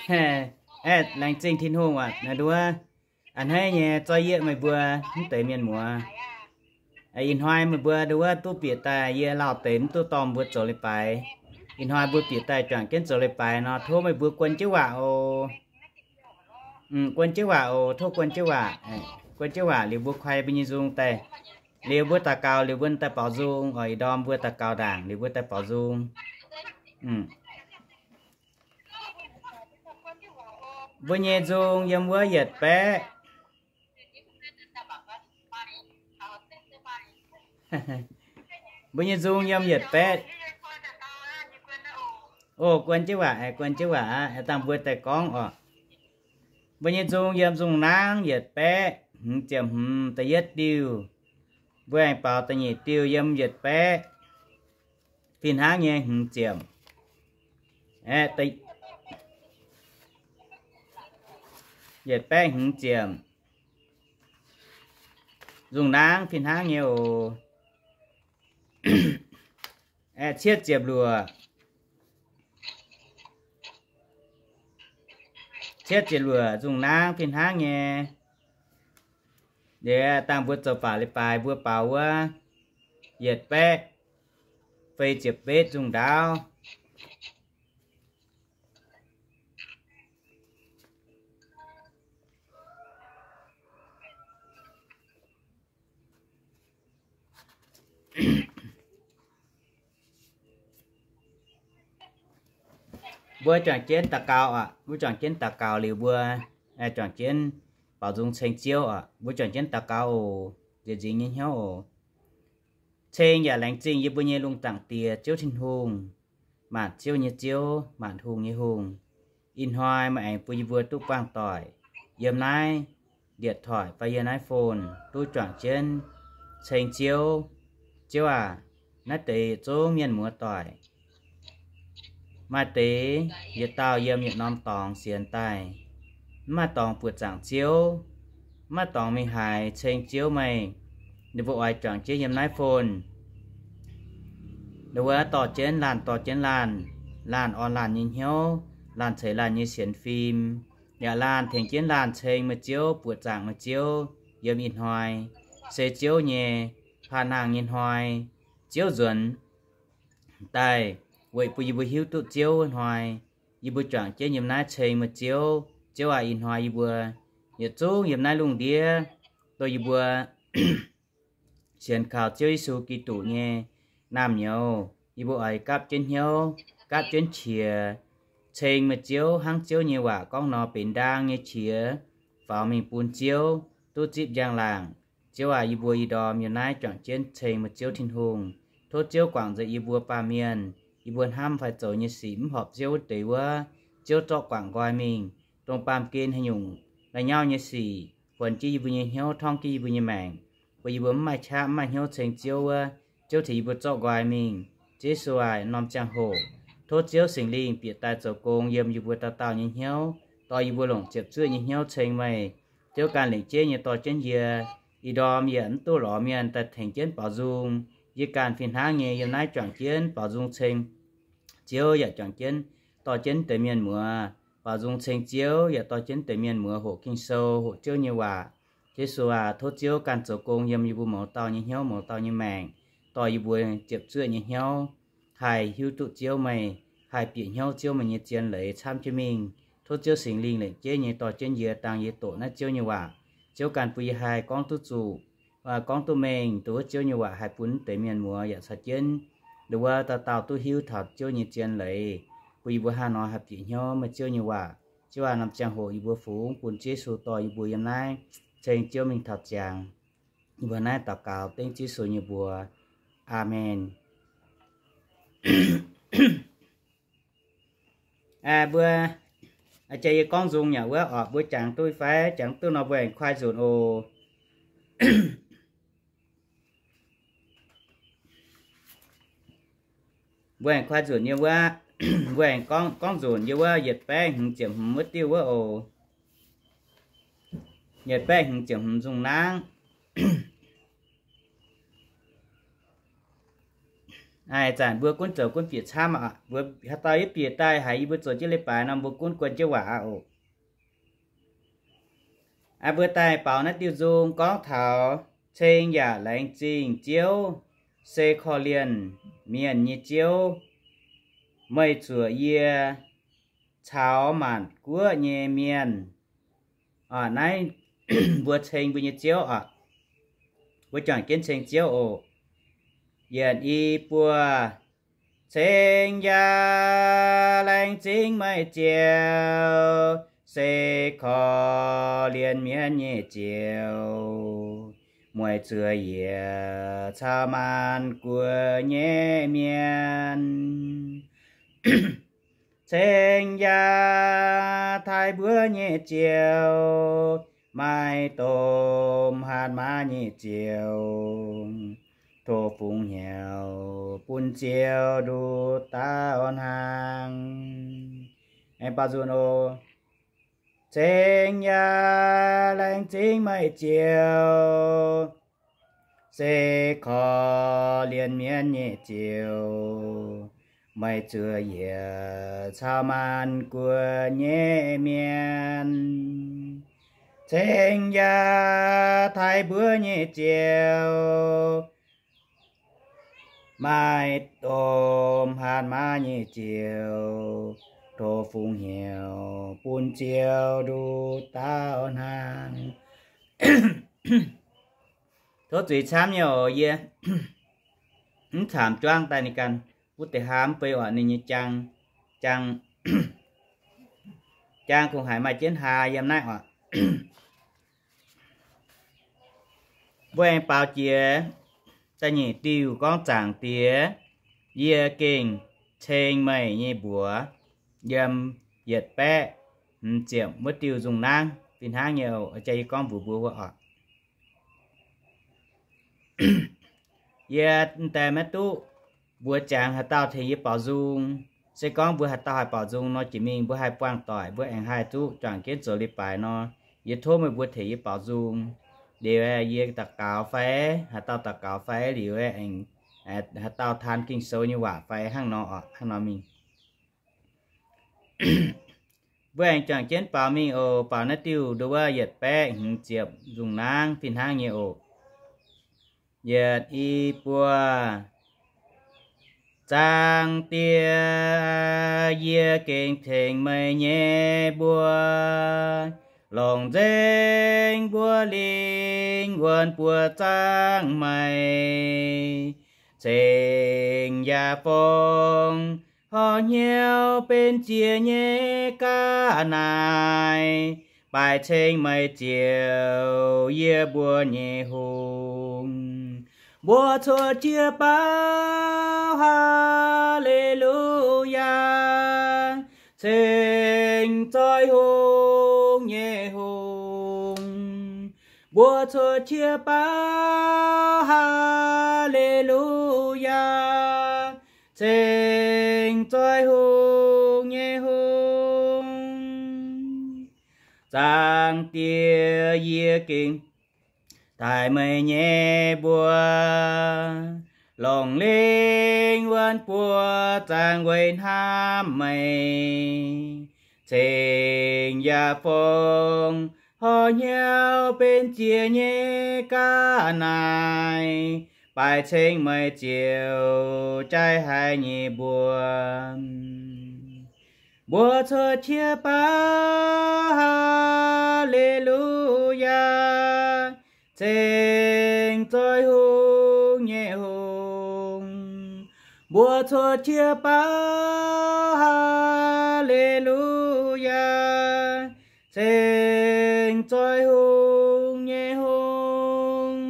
Aeqv, laengz zingh Tin-Hungh aac, naaiv nduov a'hneiv nyei zorqv yieqv meih mbuo mv deix mienh muoz. Ih hnoi meih mbuo nduov duqv bieqc daaih, yie lauh deix mv duqv dorh mbuo zoux leiz-baaix. Ih hnoi mbuo bieqc daaih juangc jienv zoux leiz-baaix nor, tov meih mbuo guon jienv waac oc. Guon jienv waac oc, tov guon jienv waac. Guon jienv waac liuz mbuo koi mbuo nyei nzung daaih. Liuz mbuo daux gaux liuz mbuo daaih baaux nzung oc. Ih ndorm mbuo daux gaux ndaangc liuz mbuo daaih baaux nzung. Mbuo nyei nzung yiem wuov yietc baeqv. Mbuo nyei nzung yiem yietc baeqv. O, guon jienv waac, guon jienv waac aqv, dangh mbuo daaih gorngv oc. Mbuo nyei nzung yiem nzung naanv yietc baeqv hmz ziepc hmz da'yietv diuh. Mbuo aengx baaux da'nyeic diuh yiem yietc baeqv fih hnangv nyei hmz ziepc. Yietc baeqv hmz ziepc. Nzung naanv fih hnangv nyei oc. Aeqv, cietv ziepc luoqc. Cietv ziepc luoqc nzung naanv fih hnangv nyei. Liuz dangh mbuo zoux baac leiz-baaix mbuo baaux wuov yietc baeqv feix ziepc betv nzung ndaauv. Mbuo juangc jienv daux gaux oc. Mbuo juangc jienv daux gaux liuz mbuo juangc jienv baaux nzung ceng Ziouv oc. Mbuo juangc jienv daux gaux oc. Nzieqc nzingx nyei hnyouv oc. Ceng yaac laengz zingh yie mbuo nyei lungh zaangc Diex, Ziouv Tin-Hungh, maanc ziouv nyei Ziouv, maanc hungh nyei Hungh. Ih hnoi meih aengx bun yie mbuo duqv buangh doic yiem naaiv điện thoại fai yiem naaiv phone duqv juangc jienv ceng Ziouv. Ziouv aac, naaiv deix yietc zungv mienh muoz doic, maaih deix yietc dauh yiem yietc norm dorngx sienx daaih, mv maaih dorngx buoqc zaangc Ziouv, mv maaih dorngx mingh haiz ceng Ziouv meih. Ninh mbuo oix juangc jienv yiem naaiv phone, ninh mbuo dorh jienv laanh dorh jienv laanh, laanh orn laanh nyei hnyouv, laanh ceix laanh nyei sienx fim, yaac laanh tengx jienv laanh ceng meih Ziouv, buoqc zaangc meih Ziouv. Yiem ih hnoi se Ziouv nyei paan nangh nyei hnoi. Ziouv nzuonx daaih weic bun yie mbuo hiuv duqv Ziouv hnoi, yie mbuo juangc jienv yiem naaiv ceng meih Ziouv. Ziouv aac, ih hnoi yie mbuo yietc zungv yiem naaiv lungh ndiev, dongh yie mbuo sienx kaux Ziouv Yesu Giduc nyei naamh nyouz, yie mbuo oix gapv jienv hnyouv, gapv jienv qiex, ceng meih Ziouv hnangv Ziouv nyei waac gorngv nor, benx ndaang nyei qiex faaux mingh bun Ziouv duqv zipv njang-laangc. Ziouv aac, yie mbuo ih ndorm yiem naaiv juangc jienv ceng meih Ziouv Tin-Hungh. Tov Ziouv guangc nzengc yie mbuo baamh mienh. Yie mbuo hnamv fai zoux nyei sic mv horpc Ziouv wuov deix wuov, Ziouv zorqv guangc nqoi mingh. Dongh baamh gen haaix nyungc la'nyauv nyei sic huonx jienv yie mbuo nyei hnyouv, torngv jienv yie mbuo nyei maengc, bun yie mbuo mv maaih qaqv mv maaih hnyouv ceng Ziouv wuov, Ziouv tengx yie mbuo zorqv nqoi mingh. Yesu aac, norm ziangh hoc tov Ziouv Singx Lingh bieqc daaih zoux gong yiem yie mbuo dauh dauh nyei hnyouv, dorh yie mbuo longc ziepc zuoqv nyei hnyouv ceng meih. Ziouv ganh lengc jeiv nyei dorh jienv yie. Ih ndorm yie mv duqv lorz mienh daaih tengx jienv baaux nzung. Yie ganh fih hnangv nyei yiem naaiv juangc jienv baaux nzung ceng Ziouv, yaac juangc jienv dorh jienv deix mienh muoz baaux nzung ceng Ziouv, yaac dorh jienv deix mienh muoz hoqc Ging-Sou, hoqc Ziouv nyei waac. Yesu aac, tov Ziouv ganh zoux gong yiem yie mbuo mouz dauh nyei hnyouv, mouz dauh nyei maengc, dorh yie mbuo ziepc zuoqv nyei hnyouv haih hiuv duqv Ziouv meih, haih bieqc hnyouv Ziouv meih nyei zien leiz camv jienv mingh. Tov Ziouv Singx Lingh lengc jeiv nyei dorh jienv yie, dangh yie doqc naaiv Ziouv nyei waac. Ziouv ganh bun yie haih gorngv duqv zuqc, gorngv duqv mengh, dongh wuov Ziouv nyei waac haih bun deix mienh muoz yaac caux jienv dongh wuov dauh dauh duqv hiuv taux Ziouv nyei zien leiz, bun yie mbuo hnangv nor haih bieqc hnyouv meih Ziouv nyei waac. Ziouv aac, norm ziangh hoc yie mbuo fungx bun Ziouv Yesu dorh yie mbuo yiem naaiv ceng Ziouv mingh taux ziangx. Yie mbuo naaiv daux gaux dengv Ziouv Yesu nyei mbuox. Aamen. Mbuo jiex yie gorngv nzung yaac wuov orqc, mbuo jangx duqv fai jangx duqv nor mbuo aengx kuaai nzunc oc. Mbuo aengx kuaai nzunc yiem wuov, mbuo aengx gorngv, gorngv nzunc yiem wuov yietc baeqv hmz ziepc hmz wuov diuh wuov oc. Yietc baeqv hmz ziepc hmz nzung nangv. Ih zanc mbuo gunv zoux gunv bieqc camv aqv. Mbuo haaix dauh yie bieqc daaih haiz yie mbuo zoux jienv leiz-baaix nor, mbuo gunv guon jienv waac aqv oc. Mbuo daaih baaux naaiv diuh nzung gorngv taux ceng yaac laengz zingh Ziouv, se korv-lienh mienh nyei Ziouv. Meih zuoqc yie caux maanc guoqv nyei mienh. Naaiv mbuo ceng mbuo nyei Ziouv oc. Mbuo juangc jienv ceng Ziouv oc. Yietc, i, buo. Ceng yaac laengz zingh meih Ziouv, se korv-lienh mienh nyei Ziouv. Meih zuoqc yie caux maanc guoqv nyei mienh. Ceng yaac taaih mbuo nyei Ziouv, maaih domh hatc maaz nyei Ziouv, tov fungx hnyouv bun Ziouv nduqc dauh hnangv. Aengx baaux nzunc oc. Ceng yaac laengz zingh meih Ziouv, se korv-lienh mienh nyei Ziouv. Meih zuoqc yie caux maanc guoqv nyei mienh. Ceng yaac taaih mbuo nyei Ziouv, maaih domh hatc maaz nyei Ziouv, tov fungx hnyouv bun Ziouv nduqc dauh hnangv. Tov zuiz camv nyei oc. Yie mv caamx juangv daaih ninh ganh wuov deix haa mv bei oc, ninh nyei jaang, jaang, jaang kungx haiz maaih jienv haa yiem naaiv oc. Mbuo aengx baaux jiex da'nyeic diuh gorngv Zaangc Diex, yie gengh ceng meih nyei mbuox, yiem yietc baeqv hmz ziepc wuov diuh nzung nangv fih hnangv nyei oc. Jaa yie gorngv mbuox mbuo wuov oc. Yie m'daaih maiv duqv mbuox jangx haaix dauh tengx yie baaux nzung. Se gorngv mbuo haaix dauh haih baaux nzung nor, jiex mingh mbuo haih buangh doic, mbuo aengx haih duqv juangc jienv zoux leiz-baaix nor, yie tov meih mbuo tengx yie baaux nzung. Liuz aeqv, yie daux gaux fai haaix dauh daux gaux fai liuz aeqv, aengx haaix dauh taan Ging-Sou nyei waac fai hnangv nor oc, hnangv nor mingh. Mbuo aengx juangc jienv baaux mingh oc. Baaux naaiv diuh nduov wuov yietc baeqv hmz ziepc nzung nangv fih hnangv nyei oc. Yietc, i, buo. Zaangc Diex, yie gengh tengx meih nyei mbuox, longc nzengc mbuo lingh wuonh buoz zaangc meih, ceng yaac fongc horc hnyouv benx jiex nyei ga'naaiv, baix ceng meih Ziouv, yie mbuo nyei Hungh. Mbuo cuotv qiex baaux Haa^le^lu^yaa, ceng zoih hungh nyei Hungh. Mbuo cuotv qiex baaux Haa^le^lu^yaa, ceng zoih hungh nyei Hungh. Zaangc Diex, yie gengh daaih meih nyei mbuox, longc lingh wuonh buoz zaangc weic hnamv meih, ceng yaac fongc horc hnyouv benx jiex nyei ga'naaiv, baix ceng meih Ziouv jaiv haic nyei mbuox. Mbuo cuotv qiex baaux Haa^le^lu^yaa, ceng zoih hungh nyei Hungh. Mbuo cuotv qiex baaux Haa^le^lu^yaa, ceng zoih hungh nyei Hungh.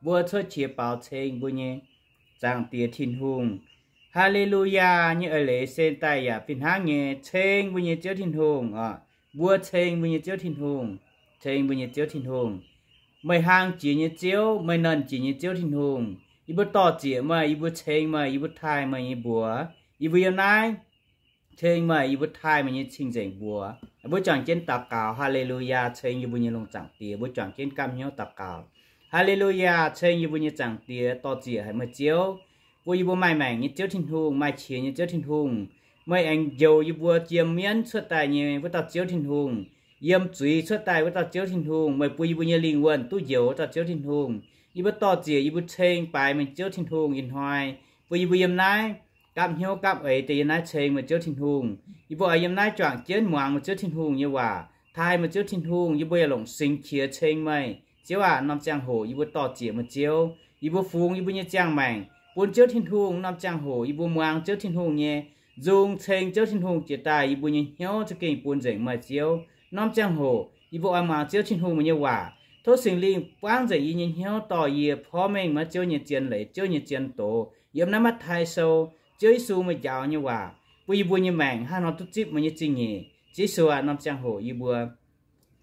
Mbuo cuotv qiex baaux ceng mbuo nyei Zaangc Diex Tin-Hungh. Haa^le^lu^yaa nyei eix leiz se daaih yaac fih hnangv nyei ceng mbuo nyei Ziouv Tin-Hungh oc. Mbuo ceng mbuo nyei Ziouv Tin-Hungh, ceng mbuo nyei Ziouv Tin-Hungh. Meih hlang jiex nyei Ziouv, meih nernh jiex nyei Ziouv Tin-Hungh. Yie mbuo dor-ziec meih, yie mbuo ceng meih, yie mbuo taaih meih nyei mbuox. Yie mbuo yiem naaiv ceng meih, yie mbuo taaih meih nyei cing-nzengc mbuox. Mbuo juangc jienv daux gaux, Haa^le^lu^yaa, ceng yie mbuo nyei lungh Zaangc Diex. Mbuo juangc jienv gamh hnyouv daux gaux. Haa^le^lu^yaa, ceng yie mbuo nyei Zaangc Diex, dor-ziec haic meih Ziouv. bun yie mbuo maaih maengc nyei Ziouv Tin-Hungh, maaih qiex nyei Ziouv Tin-Hungh. Meih aengx njoux yie mbuo yiem mienv cuotv daaih nyei wuov dauh Ziouv Tin-Hungh, yiem zuiz cuotv daaih wuov dauh Ziouv Tin-Hungh. Meih bun yie mbuo nyei lingh wuonh duqv njoux wuov dauh Ziouv Tin-Hungh. Yie mbuo dor-ziec yie mbuo ceng baaix meih Ziouv Tin-Hungh ih hnoi, bun yie mbuo yiem naaiv gapv hnyouv gapv eix deix yiem naaiv ceng meih Ziouv Tin-Hungh. Yie mbuo oix yiem naaiv juangc jienv muangx meih Ziouv Tin-Hungh nyei waac, taaih meih Ziouv Tin-Hungh. Yie mbuo yaac longc singx qiex ceng meih. Ziouv aac, norm ziangh hoc yie mbuo dor-ziec meih Ziouv, yie mbuo fungx yie mbuo nyei ziangh maengc bun Ziouv Tin-Hungh. Norm ziangh hoc yie mbuo muangx Ziouv Tin-Hungh nyei nzung ceng Ziouv Tin-Hungh jiex daaih, yie mbuo nyei hnyouv za'gengh bun nzengc meih Ziouv. Norm ziangh hoc yie mbuo oix muangx Ziouv Tin-Hungh meih nyei waac. Tov Singx Lingh buangv nzengc yie nyei hnyouv dorh yie porv mengh maiv Ziouv nyei zien leiz, Ziouv nyei zien doz. Yiem naaiv Matv^taai Sou, Ziouv Yesu meih njaaux nyei waac bun yie mbuo nyei maengc hnangv nor duqv zipv meih nyei zingh nyeic. Ziouv Yesu aac, norm ziangh hoc yie mbuo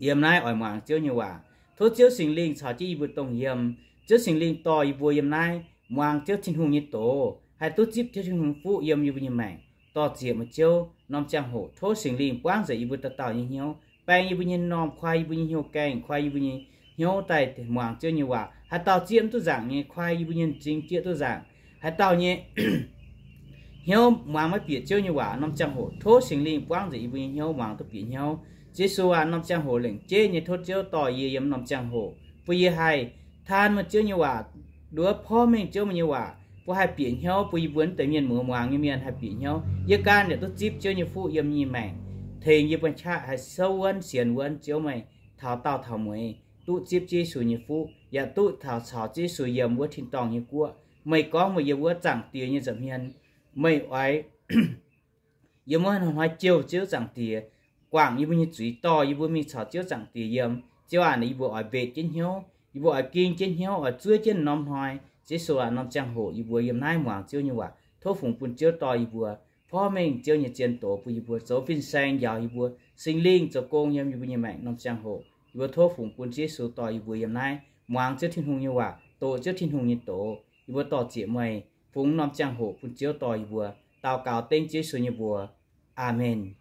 yiem naaiv oix muangx Ziouv nyei waac. Tov Ziouv Singx Lingh caux jienv yie mbuo dongh yiem. Ziouv Singx Lingh dorh yie mbuo yiem naaiv muangx Ziouv Tin-Hungh nyei doz, haih duqv zipv Ziouv Tin-Hungh nyei fuqv yiem yie mbuo nyei maengc. Dor-ziec meih Ziouv. Norm ziangh hoc tov Singx Lingh buangv nzengc yie mbuo dauh dauh nyei hnyouv, baeng yie mbuo nyei m'normh, kuaai yie mbuo nyei hnyouv gaengh, kuaai yie mbuo nyei hnyouv daaih muangx Ziouv nyei waac. Haaix dauh zieqv mv duqv nzaangc nyei, kuaai yie mbuo nyei m'zing zieqv duqv nzaangc. Haaix dauh nyei hnyouv muangx maiv bieqc Ziouv nyei waac, norm ziangh hoc tov Singx Lingh buangv nzengc yie mbuo nyei hnyouv muangx duqv bieqc hnyouv. Yesu aac, norm ziangh hoc lengc jeiv nyei tov Ziouv dorh yie yiem norm ziangh hoc, bun yie haih taan meih Ziouv nyei waac, nduov porv mengh Ziouv meih nyei waac, bun haih bieqc hnyouv, bun yie mbuo naaiv deix mienh muoz muangx nyei mienh haih bieqc hnyouv. Yie ganh yaac duqv zipv Ziouv nyei fuqv yiem nyei maengc, tengx yie mbuo qaqv haih souv wuonv sienx wuonv Ziouv meih, taux daauh taux mueiz duqv zipv Ziouv Yesu nyei fuqv, yaac duqv taux caux Ziouv Yesu yiem wuov tin-dorngh nyei guoqv. Meih gorngv meih yiem wuov Zaangc Diex nyei nza'hmien, meih oix yiem wuov hnoi-hnoi jouh Ziouv Zaangc Diex, guangc yie mbuo nyei zuiz, dorh yie mbuo mingh caux Ziouv Zaangc Diex yiem. Ziouv aac, yie mbuo oix mbetc jienv hnyouv, yie mbuo oix ging jienv hnyouv, oix zuov jienv norm hnoi. Yesu aac, norm ziangh hoc yie mbuo yiem naaiv muangx Ziouv nyei waac, tov fungx bun Ziouv dorh yie mbuo porv mengh Ziouv nyei zien doz bun yie mbuo, zoux fin-saeng njaaux yie mbuo, Singx Lingh zoux gong yiem yie mbuo nyei maengc norm ziangh hoc. Yie mbuo tov fungx bun Ziouv Yesu dorh yie mbuo yiem naaiv muangx Ziouv Tin-Hungh nyei waac, doqc Ziouv Tin-Hungh nyei doz. Yie mbuo dor-ziec meih, fungx norm ziangh hoc bun Ziouv dorh yie mbuo. Daux gaux dengv Ziouv Yesu nyei mbuox. Aamen.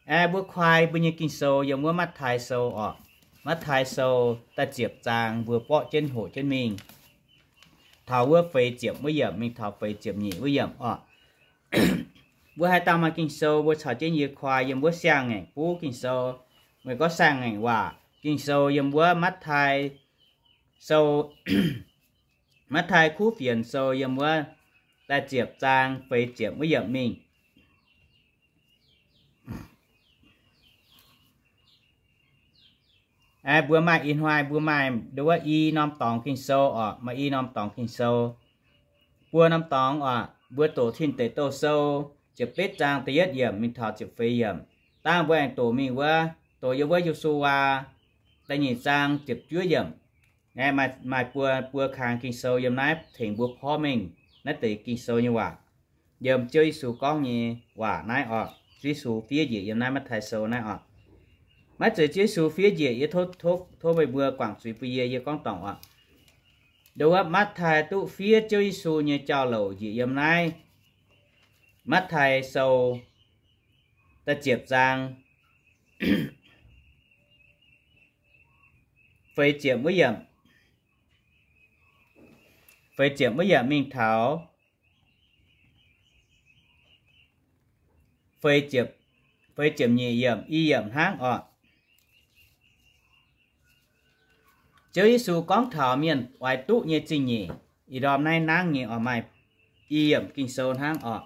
Aeqv, mbuo kuaai mbuo nyei Ging-Sou yiem wuov Matv^taai Sou orqc. Matv^taai Sou da'ziepc zaang mbuo borqv jienv hoqc jienv mingh. Taux wuov feix ziepc wuov yiemc mingh taux feix ziepc nyeic wuov yiemc orqc. Mbuo haaix dauh maaih Ging-Sou mbuo caux jienv yie kuaai yiem wuov siang-ngaengc buv Ging-Sou. Meih gorngv siang-ngaengc waac Ging-Sou yiem wuov Matv^taai Sou, Matv^taai Kuv Fienx Sou yiem wuov da'ziepc zaang feix ziepc wuov yiemc mingh. Aeqv, mbuo maaih ih hnoi mbuo maaih nduov i norm dorngx Ging-Sou orqc, maaih i norm dorngx Ging-Sou. Buo norm dorngx orqc, mbuo doqc Tin Deic Douh Sou ziepc betv zaang da'yietv yiemc mingh taux ziepc feix yiemc. Dangh mbuo aengx doqc mingh wuov, doqc yiem wuov Yo^su^waa da'nyeic zaang ziepc juov yiemc. Aeqv, maaih, maaih buo, buo kang Ging-Sou yiem naaiv tengx mbuo porv mengh naaiv deix Ging-Sou nyei waac. Yiem Ziouv Yesu gorngv nyei waac naaiv orqc. Ziouv Yesu fiev njiec yiem naaiv Matv^taai Sou naaiv orqc. Maiv zeiz Ziouv Yesu fiev njiec, yie tov, tov, tov meih mbuo guangc zuiz bun yie, yie gorngv dorngc orqc. Nduov wuov Matv^taai duqv fiev Ziouv Yesu nyei jauv-louc njiec yiem naaiv Matv^taai Sou da'ziepc zaang feix ziepc wuov yiemc, feix ziepc wuov yiemc mingh taux feix ziepc, feix ziepc nyeic yiemc, i yiemc hnangv orqc. Ziouv Yesu gorngv taux mienh oix duqv nyei zingh nyeic. Ih ndorm naaiv nangv nyei oix maaih i yiemc Ging-Sou hnangv orqc.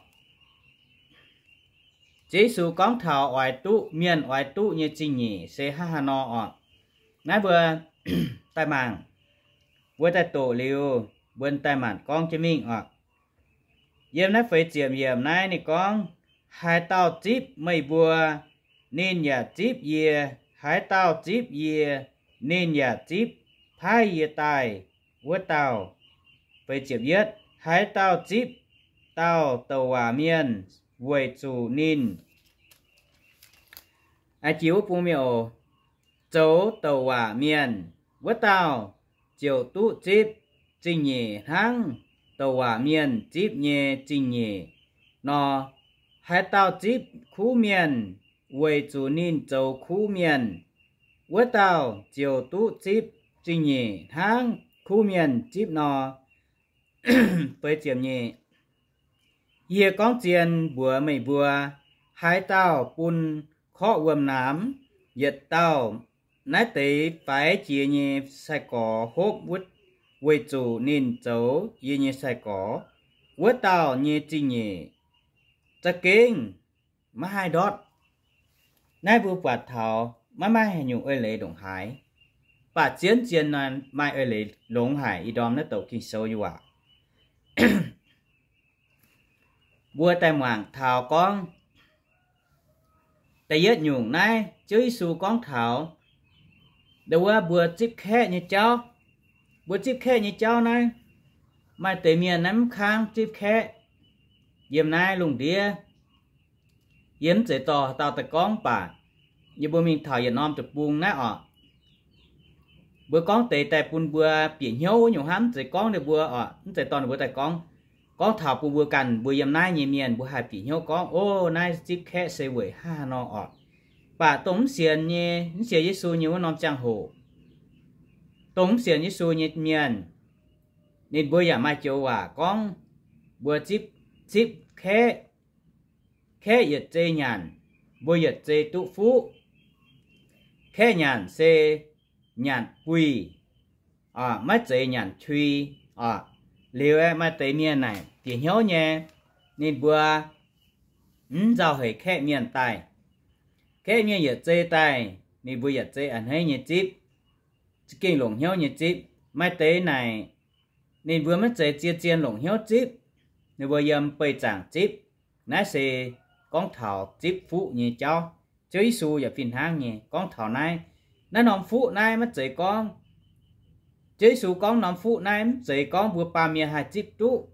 Ziouv Yesu gorngv taux oix duqv, mienh oix duqv nyei zingh nyeic se hnangv haaix nor orqc. Naaiv mbuo daaih mangc, mbuo daaih doqc liuz, mbuo daaih maanc gorngv jienv mingh orqc. Yiem naaiv feix ziepc yiemc naaiv ninh gorngv, haaix dauh zipv meih mbuo, ninh yaac zipv yie. Haaix dauh zipv yie, ninh yaac zipv paaiv yie daaih wuov dauh. Feix ziepc yietv, haaix dauh zipv dauh douc waac mienh weic zuqc ninh, jiex wuov bung mi'aqv, zoux douc waac mienh, wuov dauh ziouc duqv zipv zingh nyeic hnangv douc waac mienh zipv nyei zingh nyeic nor. Haaix dauh zipv kuv mienh weic zuqc ninh zoux kuv mienh, wuov dauh ziouc duqv zipv zingh nyeic hnangv kuv mienh zipv nor. Feix ziepc nyeic, yie gorngv zien mbuox meih mbuo, haaix dauh bun korqv wuom-naamx yietc dauh naaiv deix faix jiex nyei sai-gorx hopv wuov, weic zuqc ninh zoux yie nyei sai-gorx, wuov dauh nyei zingh nyeic za'gengh maiv haih ndortv. Naaiv mbuo buatc taux maiv maaih haaix nyungc eix leiz ndongc haaix, baac zien-zien nor maaih eix leiz longx haic. Ih ndorm naaiv douc Ging-Sou nyei waac, mbuo daaih muangx taux gorngv, da'yietv nyungc naaiv Ziouv Yesu gorngv taux ndau wuov mbuo zipv kaeqv nyei jauv. Mbuo zipv kaeqv nyei jauv naaiv, maaih deix mienh naaiv mv kangv zipv kaeqv yiem naaiv lungh ndiev. Yie mv zeiz dorh dauh daaih gorngv baac yie mbuo mingh taux yietc norm deic-bung naaiv oc, mbuo gorngv deix daaih bun mbuo bieqc hnyouv wuov nyungc hnangv. Mv zeiz gorngv ninh mbuo oc, mv zeiz dorh ninh mbuo daaih gorngv. Gorngv taux bun mbuo ganh mbuo yiem naaiv nyei mienh mbuo haih bieqc hnyouv gorngv, o, naaiv zipv kaeqv se weic hnangv haaix nor oc. Baac dongh mv sienx nyei, mv sienx Yesu nyei wuov norm ziangh hoc, dongh mv sienx Yesu nyei mienh, ninh mbuo yaac maaih joux waac gorngv, mbuo zipv, zipv kaeqv, kaeqv yietc zei nyanc, mbuo yietc zei duqv fuqv. Kaeqv nyanc se nyanc buih, maiv zeiz nyanc qui oc. Liuz aeqv, maaih deix mienh naaic bieqc hnyouv nyei, ninh mbuo mv nzauh heix kaeqv mienh daaih. Kaeqv mienh yietc zei daaih, ninh mbuo yietc zei a'hneiv nyei zipv, za'gengh longc hnyouv nyei zipv. Maaih deix naaic, ninh mbuo maiv zeiz zien-zien longc hnyouv zipv, ninh mbuo yiem beih zaangc zipv. Naaiv se gorngv taux zipv fuqv nyei jauv. Ziouv Yesu yaac fih hnangv nyei gorngv taux naaiv. Naaiv norm fuqv naaiv maiv zeiz gorngv, Ziouv Yesu gorngv norm fuqv naaiv mv zeiz gorngv mbuo baamh mienh haih zipv duqv.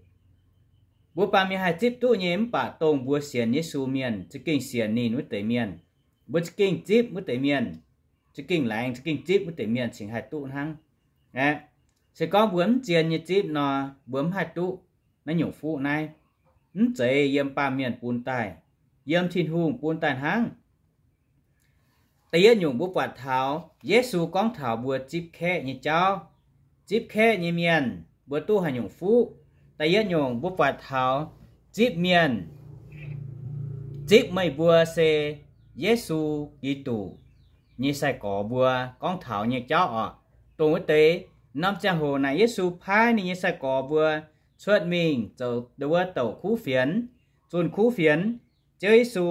Mbuo baamh mienh haih zipv duqv nyei, mv baac dongh mbuo sienx Yesu mienh za'gengh sienx ninh wuov deix mienh, mbuo za'gengh zipv wuov deix mienh, za'gengh laengz, za'gengh zipv wuov deix mienh cingx haih duqv hnangv. Aeqv, se gorngv mbuo mv zien nyei zipv nor, mbuo mv haih duqv naaiv nyungc fuqv naaiv. Mv zeiz yiem baamh mienh bun daaih, yiem Tin-Hungh bun daaih hnangv. Da'yietv nyungc mbuo buatc taux Yesu gorngv taux mbuo zipv kaeqv nyei jauv, zipv kaeqv nyei mienh mbuo duqv haaix nyungc fuqv. Da'yietv nyungc mbuo buatc taux zipv mienh, zipv meih mbuo se Yesu Giduc nyei sai-gorx mbuo gorngv taux nyei jauv oc. Dongh wuov deix norm ziangh hoc naaic Yesu paaiv ninh nyei sai-gorx mbuo cuotv mingh zoux wuov douc kuv fienx, zunh kuv fienx. Ziouv Yesu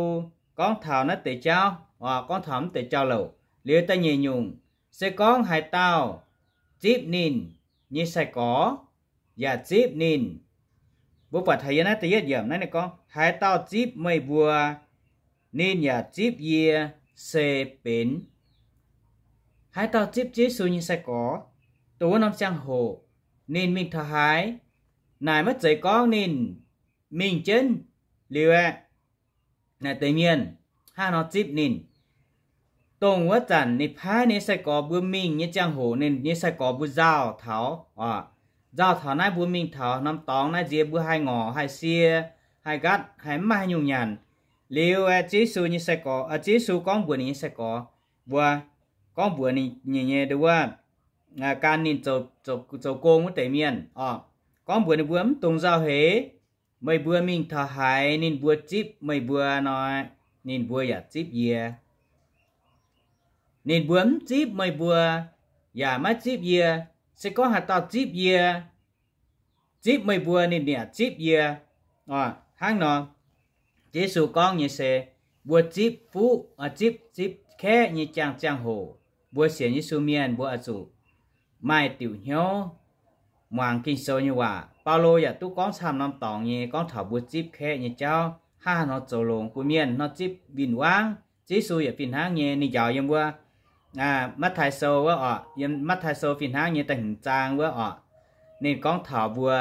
gorngv taux naaiv deix jauv, gorngv taux naaiv deix jauv-louc. Liuz da'nyeic nyungc se gorngv haaix dauh zipv ninh nyei sai-gorx, yaac zipv ninh. Mbuo buatc taux yiem naaiv da'yietv yiemc naaiv ninh gorngv, haaix dauh zipv meih mbuo, ninh yaac zipv yie se benx. Haaix dauh zipv Yesu nyei sai-gorx, dongh wuov norm ziangh hoc ninh mingh taux haaix, naaic maiv zeiz gorngv ninh mingh jienv liuz aeqv, naaic deix mienh hnangv nor zipv ninh. Dongh wuov zanc ninh paaiv ninh nyei sai-gorx mbuo mingh nyei ziangh hoc, ninh nyei sai-gorx mbuo nzauh taux oc. Nzauh taux naaiv mbuo mingh taux norm dorngx naaiv nziex mbuo haih ngorc, haih sie, haih nqatv, haih mv maaih haaix nyungc nyanc. Liuz aeqv, Ziouv Yesu nyei sai-gorx, Ziouv Yesu gorngv mbuox ninh nyei sai-gorx mbuo, gorngv mbuox ninh nyei, nyei nduov, gan ninh zoux, zoux gong wuov deix mienh oc. Gorngv mbuox ninh mbuo, mv dungx nzauh heix. Meih mbuo mingh taux haaix, ninh mbuo zipv meih mbuo nor, ninh mbuo yaac zipv yie. Ninh mbuo mv zipv meih mbuo, yaac maiv zipv yie. Se gorngv haaix dauh zipv yie, zipv meih mbuo, ninh yaac zipv yie. Hnangv nor, Yesu gorngv nyei se, mbuo zipv fuqv, zipv, zipv kaeqv nyei ziangh, ziangh hoc, mbuo sienx Yesu mienh mbuo oix zuqc maaih diuc hnyouv muangx Ging-Sou nyei waac. Baulo yaac duqv gorngv camv norm dorngx nyei, gorngv taux mbuo zipv kaeqv nyei jauv hnangv haaix nor zoux longx bun mienh nor zipv win-wangv. Ziouv Yesu yaac fih hnangv nyei, ninh njaaux yiem wuov Matv^taai Sou wuov oc, yiem Matv^taai Sou fih hnangv nyei da'hmz zaang wuov oc. Ninh gorngv taux mbuo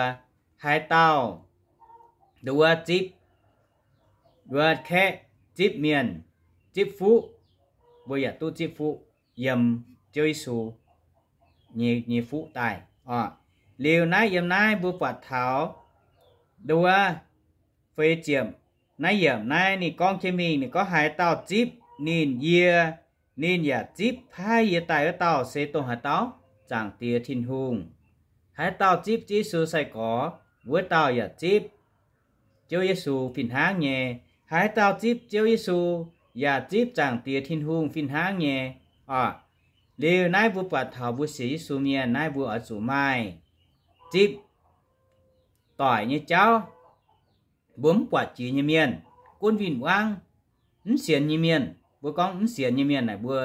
haaix dauh nduov zipv, nduov kaeqv, zipv mienh, zipv fuqv, mbuo yaac duqv zipv fuqv yiem Ziouv Yesu nyei, nyei fuqv daaih oc. Liuz naaiv yiem naaiv mbuo buatc taux nduov feix ziepc naaiv yiemc naaiv ninh gorngv jienv mingh, ninh gorngv, haaix dauh zipv ninh yie, ninh yaac zipv paaiv yie daaih wuov dauh se dongh haaix dauh? Zaangc Diex Tin-Hungh. Haaix dauh zipv Ziouv Yesu sai-gorx, wuov dauh yaac zipv Ziouv Yesu fih hnangv nyei. Haaix dauh zipv Ziouv Yesu yaac zipv Zaangc Diex Tin-Hungh fih hnangv nyei. Orqc, liuz naaiv mbuo buatc taux mbuo sienx Yesu mienh naaiv mbuo oix zuqc maaih zipv doic nyei jauv. Mbuo mv buatc jiex nyei mienh, gunv win-wangv, mv sienx nyei mienh. Mbuo gorngv mv sienx nyei mienh naaic mbuo,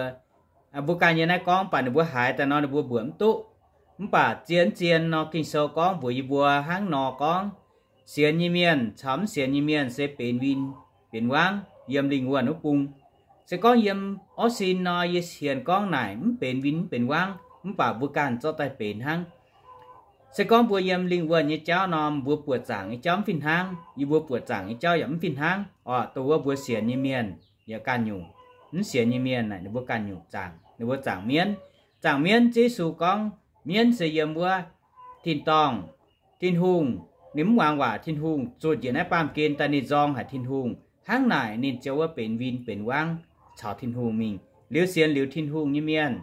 mbuo ganh nyei naaiv gorngv, mv baac ninh mbuo haiz daaih nor ninh mbuo mbuoqc mv duqv. Mv baac zien zien nor Ging-Sou gorngv mbuox yie mbuo hnangv nor gorngv, sienx nyei mienh caux mv sienx nyei mienh se benx win benx wangv yiem lingh wuonh wuov bung. Se gorngv yiem orv sin nor yie sienx gorngv naaic mv benx win mv benx wangv, mv baac mbuo ganh zorqv daaih benx hnangv. Se gorngv mbuo yiem lingh wuonh nyei jauv nor, mbuo buoqc zaangc nyei jauv mv fih hnangv, yie mbuo buoqc zaangc nyei jauv yaac mv fih hnangv. Orqc, dongh wuov mbuo sienx nyei mienh yaac ganh nyungc, mv sienx nyei mienh naaic ninh mbuo ganh nyungc zaangc, ninh mbuo zaangc mienv. Zaangc mienv, Ziouv Yesu gorngv mienv se yiem wuov tin-dorngh, Tin-Hungh, ninh mv muangx waac Tin-Hungh, zuotc njiec naaiv baamh gen daaih ninh nzorng haic Tin-Hungh. Hnangv naaic ninh ziouc wuov benx win benx wangv caux Tin-Hungh mingh. Liuz sienx liuz Tin-Hungh nyei mienh,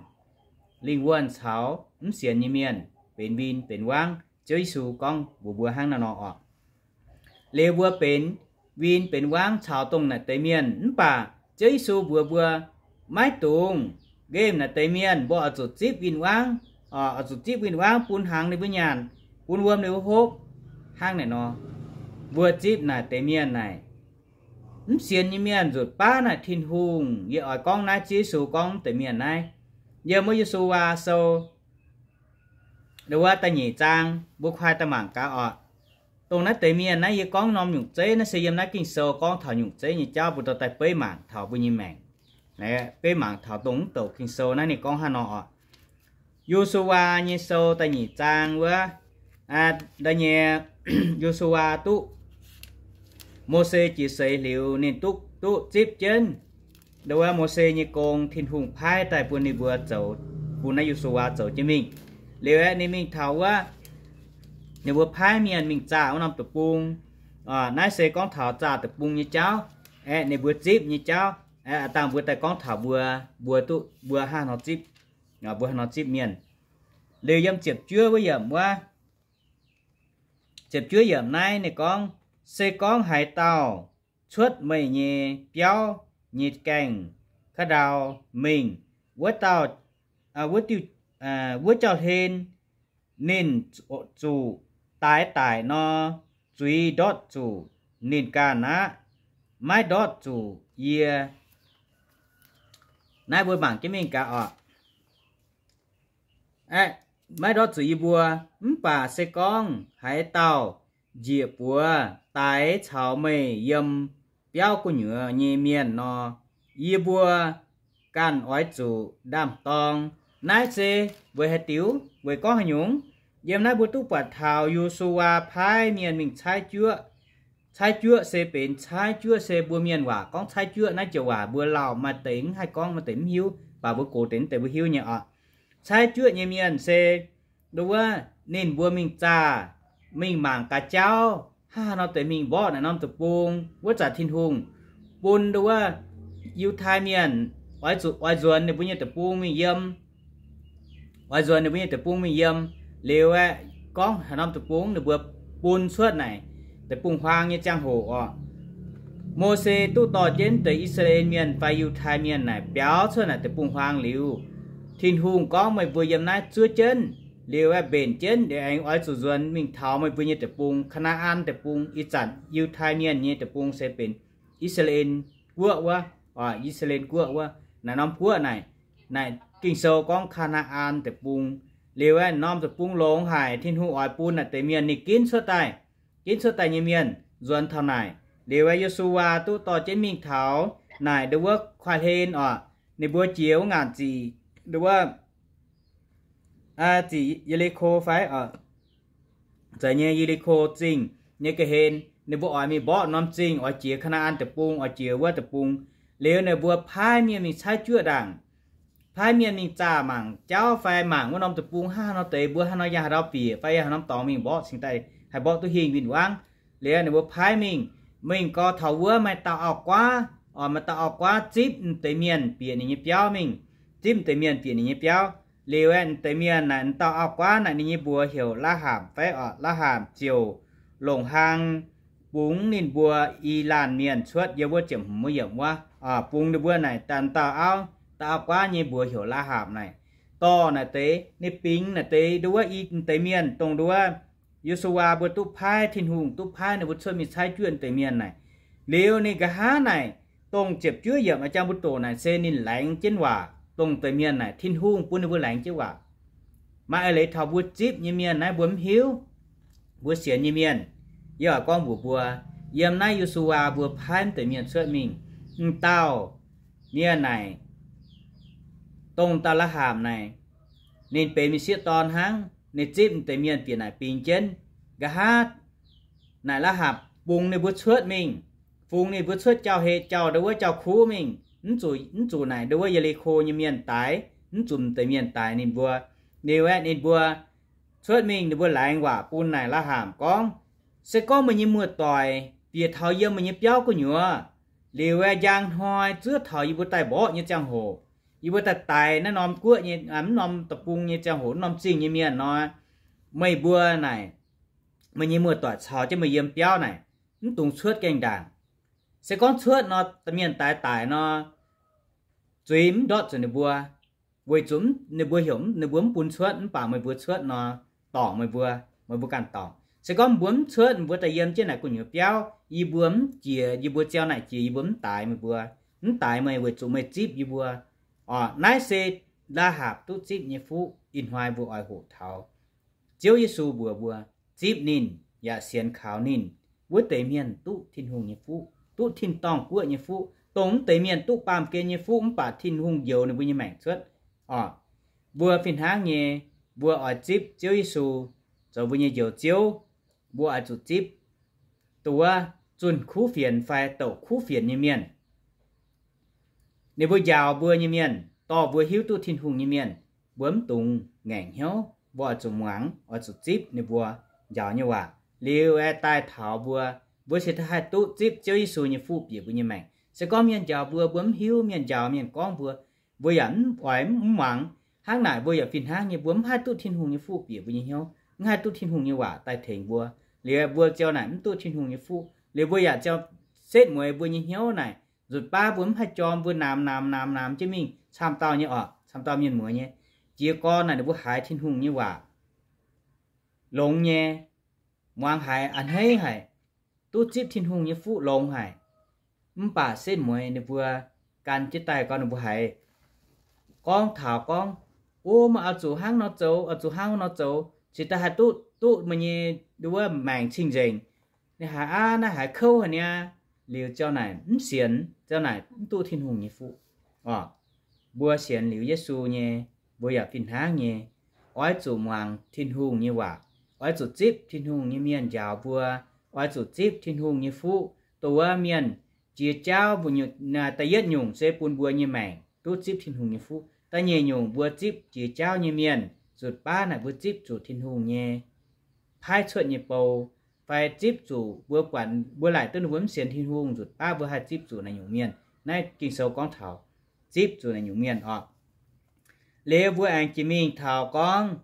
lingh wuonh caux mv sienx nyei mienh benx win benx wangv. Ziouv Yesu gorngv mbuox mbuo hnangv naaiv nor orqc. Liuz mbuo benx win benx wangv caux dongh naaic deix mienh, mv baac Ziouv Yesu mbuox mbuo, maiv dungx nqemh naaic deix mienh. Mbuo oix zuqc zipv win-wangv, oix zuqc zipv win-wangv bun hnaangx ninh mbuo nyanc, bun wuom ninh mbuo hopv. Hnangv naaic nor, mbuo zipv naaic deix mienh naaic, mv sienx nyei mienh nzutc baav naaic Tin-Hungh. Yie oix gorngv naaiv Ziouv Yesu gorngv deix mienh naaiv, yiem wuov Yo^su^waa Sou wuov da'nyeic zaang, mbuo kuaai daaih mangc gaax orqc. Dongh naaiv deix mienh naaiv yie gorngv norm nyungc zeiv naaiv se yiem naaiv Ging-Sou gorngv taux nyungc zeiv nyei jauv, mbuo dorh daaih beiv mangc taux mbuo nyei maengc. Beiv mangc taux dongh mv douc Ging-Sou naaiv ninh gorngv hnangv nor orqc. Yo^su^waa nyei sou da'nyeic zaang wuov, da'nyeic, Yo^su^waa duqv Mose jiex seix liuz ninh duqv, duqv zipv jienv ndo wuov Mose nyei gong Tin-Hungh paaiv daaih bun ninh mbuo zoux, bun naaiv Yo^su^waa zoux jienv mingh. Liuz aeqv, ninh mingh taux wuov, ninh mbuo paaiv mienh mingh zaah wuov norm deic-bung. Naaiv se gorngv taux zaah deic-bung nyei jauv. Aeqv, ninh mbuo zipv nyei jauv. Aeqv, dangh mbuo daaih gorngv taux mbuo, mbuo duqv, mbuo hnangv nor zipv, mbuo hnangv nor zipv mienh. Liuz yiem ziepc juov wuov yiemc wuov, ziepc juov yiemc naaiv ninh gorngv, se gorngv haaix dauh cuotv meih nyei biauv nyei gaengh ka'ndau mingh, wuov dauh, wuov diuh, wuov jauv-hlen ninh zuqc daix daic nor, zuiz ndortv zuqc ninh ganh aqv, maiv ndortv zuqc yie. Naaiv mbuo mangc jienv mingh gaax orqc. Aeqv, maiv ndortv zuqc yie mbuo. Mv baac se gorngv haaix dauh njiec buoz daix caux meih yiem biauv gu'nyuoz nyei mienh nor, yie mbuo ganh oix zuqc ndaam-dorng. Naaiv se weic haaix diuc? Weic gorngv haaix nyungc? Yiem naaiv mbuo duqv buatc taux Yo^su^waa paaiv mienh mingh caaiv juoqv. Caaiv juoqv se benx, caaiv juoqv se mbuo mienh waac gorngv caaiv juoqv. Naaiv joux waac mbuo lauh maaih deix mv haih gorngv, maaih deix mv hiuv, baac mbuo gox deix mv deix mbuo hiuv nyei oc. Caaiv juoqv nyei mienh se ndo wuov ninh mbuo mingh zaah, mingh mangc gaax jauv hnangv haaix nor deix mingh mborqv naaiv norm deic-bung wuov zanc Tin-Hungh bun ndo wuov Yiutai Mienh oix zuqc oix nzuonx ninh mbuo nyei deic-bung mingh yiem, oix nzuonx ninh mbuo nyei deic-bung mingh yiem. Liuz aeqv, gorngv haaix norm deic-bung ninh mbuo bun cuotv naaic deic-bung-huaang nyei ziangh hoc orqc, Mose duqv dorh jienv deix I^saa^laa^en Mienh fai Yiutai Mienh naaic biaux cuotv naaic deic-bung-huaang liuz, Tin-Hungh gorngv, meih mbuo yiem naaiv zuov jienv, liuz aeqv, mbenc jienv, liuz aengx oix zuqc nzuonx mingh taux meih mbuo nyei deic-bung, Kaa^naa^an Deic-Bung. Ih zanc Yiutai Mienh nyei deic-bung se benx I^saa^laa^en Guoqv wuov, I^saa^laa^en Guoqv wuov. Naaic norm guoqv naaic, naaic Ging-Sou gorngv Kaa^naa^an Deic-Bung. Liuz aeqv, norm deic-bung longx haic, Tin-Hungh oix bun naaic deix mienh ninh ginv cuotv daaih, ginv cuotv daaih nyei mienh nzuonx taux naaic. Liuz aeqv, Yo^su^waa duqv dorh jienv mingh taux naaic ndo wuov kuaaiv hlen orqc, ninh mbuo jiex wuov ngaanc ziqc ndo wuov ziqc Ye^li^ko fai, zeiz nyei Ye^li^ko Zingh nyei ga'hlen, ninh mbuo oix mingh mborqv norm zingh, oix jiex Kaa^naa^an Deic-Bung, oix jiex wuov deic-bung. Liuz ninh mbuo paaiv mienh mingh caaiv juoqv ndaangc, paaiv mienh mingh zaah mangc jauv fai mangc wuov norm deic-bung hnangv haaix nor deix, mbuo hnangv haaix nor yangh haaix ndau bieqc fai yangh haaix norm dorngx mingh mborqv cingx daaih haih mborqv duqv hingh win-wangv. Liuz ninh mbuo paaiv mingh, mingh gau taux wuov maaih dauh auv-guaav, maaih dauh auv-guaav zipv deix mienh bieqc ninh nyei biauv mingh, zipv deix mienh bieqc ninh nyei biauv. Liuz aeqv, deix mienh naaic, dauh auv-guaav naaic ninh nyei mbuox heuc Laav^hamc fai orqc, Laav^hamc ziouc longc hlaang bungx ninh mbuo i laanh mienh cuotv yiem wuov ziepc hmz wuov yiemc wuov, bungx ninh mbuo naaic dauh auv, dauh auv-guaav nyei mbuox heuc Laahaapc naaic, dorh naaic deix, ninh bingx naaic deix nduov i deix mienh dongh nduov Yo^su^waa mbuo duqv paaiv, Tin-Hungh duqv paaiv ninh mbuo cuotv mingh caaiv juoqv deix mienh naaic. Liuz ninh nqa'haav naaic, dongh ziepc juov yiemc a'jang mbuo doqc naaic se ninh laengz jienv waac dongh deix mienh naaic, Tin-Hungh bun ninh mbuo laengz jienv waac. Maaih eix leiz taux mbuo zipv nyei mienh naaiv mbuo mv hiuv, mbuo sienx nyei mienh, yie oix gorngv mbuox mbuo, yiem naaiv Yo^su^waa mbuo paaiv mv deix mienh cuotv mingh, m'dauh mienh naaic, dongh dauh Laahaapc naaic, ninh benx m'sieqv dorn hnangv, ninh zipv m'deix mienh bieqc naaic bingx jienv. Nqa'haav naaic Laahaapc bungx ninh mbuo cuotv mingh, bungx ninh mbuo cuotv jauv-heh jauv, nduov wuov jauv-kuv mingh, mv zuqc, mv zuqc naaic nduov wuov Ye^li^ko nyei mienh daix, mv zuqc m'deix mienh daix ninh mbuo. Liuz aeqv, ninh mbuo cuotv mingh, ninh mbuo laengz waac bun naaic Laahaapc gorngv, se gorngv meih nyei muoz-doic bieqc taux yiem meih nyei biauv gu'nyuoz, liuz aeqv, njang hnoi zuov taux yie mbuo daaih mborqv nyei ziangh hoc, yie mbuo daaih daix naaiv norm guoqv nyei, mv norm deic-bung nyei ziangh hoc, mv norm zingh nyei mienh nor, meih mbuo naaic, meih nyei muoz-doic caux jienv meih yiem biauv naaic, mv dungx cuotv gaengh ndaangc. Se gorngv cuotv nor, mienh daix daic nor, zuiz mv ndortv zuqc ninh mbuo, weic zuqc ninh mbuo heuc ninh mbuo mv bun cuotv, mv baac meih mbuo cuotv nor, dorngc meih mbuo, meih mbuo ganh dorngc. Se gorngv mbuo mv cuotv, mbuo daaih yiem jienv naaic gu'nyuoz biauv, yie mbuo mv jiex, yie mbuo ziau naaic jiex, yie mbuo mv daix meih mbuo, mv daix meih weic zuqc meih zipv yie mbuo. Orqc, naaiv se Laahaapc duqv zipv nyei fuqv. Ih hnoi mbuo oix hoqc taux Ziouv Yesu mbuox mbuo, zipv ninh yaac sienx kaux ninh wuov deix mienh duqv Tin-Hungh nyei fuqv, duqv tin-dorngh guoqv nyei fuqv. Dongh mv deix mienh duqv baamh gen nyei fuqv mv baac Tin-Hungh njoux ninh mbuo nyei maengc cuotv. Orqc, mbuo fih hnangv nyei, mbuo oix zipv Ziouv Yesu zoux mbuo nyei Njoux Ziouv. Mbuo oix zuqc zipv dongh wuov zunh kuv fienx fai douc kuv fienx nyei mienh. Ninh mbuo njaaux mbuo nyei mienh, dorh mbuo hiuv duqv Tin-Hungh nyei mienh, mbuo mv dungx ngaengc hnyouv. Mbuo oix zuqc muangx, oix zuqc zipv ninh mbuo njaaux nyei waac. Liuz aeqv, daaih taux mbuo, mbuo cingx daaih haih duqv zipv Ziouv Yesu nyei fuqv bieqc mbuo nyei maengc. Se gorngv mienh njaaux mbuo, mbuo mv hiuv, mienh njaaux mienh gorngv mbuo, mbuo yaac mv oix mv muangx. Hnangv naaic mbuo yaac fih hnangv nyei, mbuo mv haih duqv Tin-Hungh nyei fuqv bieqc mbuo nyei hnyouv, mv haih duqv Tin-Hungh nyei waac daaih tengx mbuo. Liuz mbuo ziouc naaic mv duqv Tin-Hungh nyei fuqv, liuz mbuo yaac ziouc setv mueiz mbuo nyei hnyouv naaic, nzutc baav mbuo mv haih jorm, mbuo namx namx namx namx jienv mingh camv dauh nyei orqc, camv dauh mienh muoz nyei. Jiez gorn naaic ninh mbuo haiz Tin-Hungh nyei waac longx nyei, muangx haiz a'hneiv haic, duqv zipv Tin-Hungh nyei fuqv longx haic. Mv baac setv mueiz ninh mbuo gan jienv daaih gorngv ninh mbuo haiz gorngv taux gorngv, o, meih oix zuqc hnangv nor zoux, oix zuqc hnangv nor zoux, cingx daaih haih duqv, duqv meih nyei nduov maengc cing-nzengc. Ninh haiz aav, naaiv haiz kouv haic niaa. Liuz ziouc naaic mv sienx, ziouc naaic mv duqv Tin-Hungh nyei fuqv. Orqc, mbuo sienx liuz Yesu nyei, mbuo yaac fih hnangv nyei, oix zuqc muangx Tin-Hungh nyei waac, oix zuqc zipv Tin-Hungh nyei mienh njaaux mbuo, oix zuqc zipv Tin-Hungh nyei fuqv. Dongh wuov mienh jiex jauv mbuo nyutc da'yietv nyungc se bun mbuo nyei maengc duqv zipv Tin-Hungh nyei fuqv. Da'nyeic nyungc mbuo zipv jiex jauv nyei mienh, nzutc baav naaic mbuo zipv zuqc Tin-Hungh nyei paaiv cuotv nyei bou, fai zipv zuqc mbuo buatc mbuo laaic duqv ninh mbuo mv sienx Tin-Hungh, nzutc baav mbuo haih zipv zuqc naaiv nyungc mienh. Naaiv Ging-Sou gorngv taux zipv zuqc naaiv nyungc mienh orqc. Liuz mbuo aengx jiex mingh taux gorngv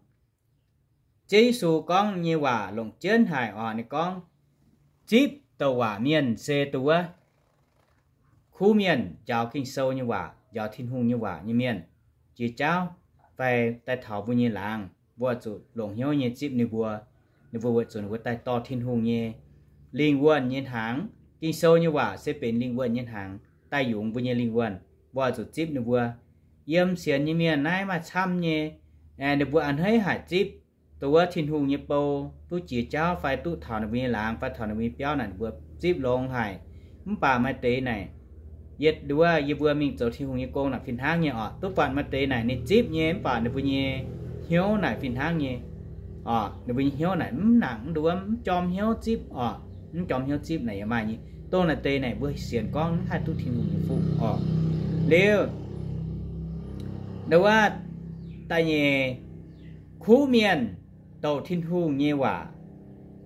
Ziouv Yesu gorngv nyei waac longc jienv haic orqc. Ninh gorngv, zipv douc waac mienh se dongh wuov kuv mienh, njaaux Ging-Sou nyei waac, njaaux Tin-Hungh nyei waac nyei mienh, jiex jauv fai daaih taux mbuo nyei laangz, mbuo zuqc longc hnyouv nyei zipv ninh mbuo. Ninh mbuo weic zuqc ninh mbuo daaih dorh Tin-Hungh nyei lingh wuonh nyei hnaangx. Ging-Sou nyei waac se benx lingh wuonh nyei hnaangx daaih yungz mbuo nyei lingh wuonh. Mbuo oix zuqc zipv ninh mbuo. Yiem sienx nyei mienh naaiv maaih camv nyei, ninh mbuo a'hneiv haic zipv dongh wuov Tin-Hungh nyei bou duqv jiex jauv fai duqv taux ninh mbuo nyei laangz fai taux ninh mbuo nyei biauv naaic, ninh mbuo zipv longx haic. Mv baac maaih deix naaic, yietc nduov yie mbuo mingh zoux Tin-Hungh nyei gong naaic fih hnangv nyei orqc. Duqv buatc maaih deix naaic ninh zipv nyei, mv baac ninh mbuo nyei hnyouv naaic fih hnangv nyei orqc. Ninh mbuo nyei hnyouv naaic mv nangc mv nduov, mv jorm hnyouv zipv orqc. Mv jorm hnyouv zipv naaic yaac maaih nyei. Dongh naaic deix naaic mbuo sienx gorngv mv haih duqv Tin-Hungh nyei fuqv orqc. Liuz, nduov, da'nyeic, kuv mienh douc Tin-Hungh nyei waac,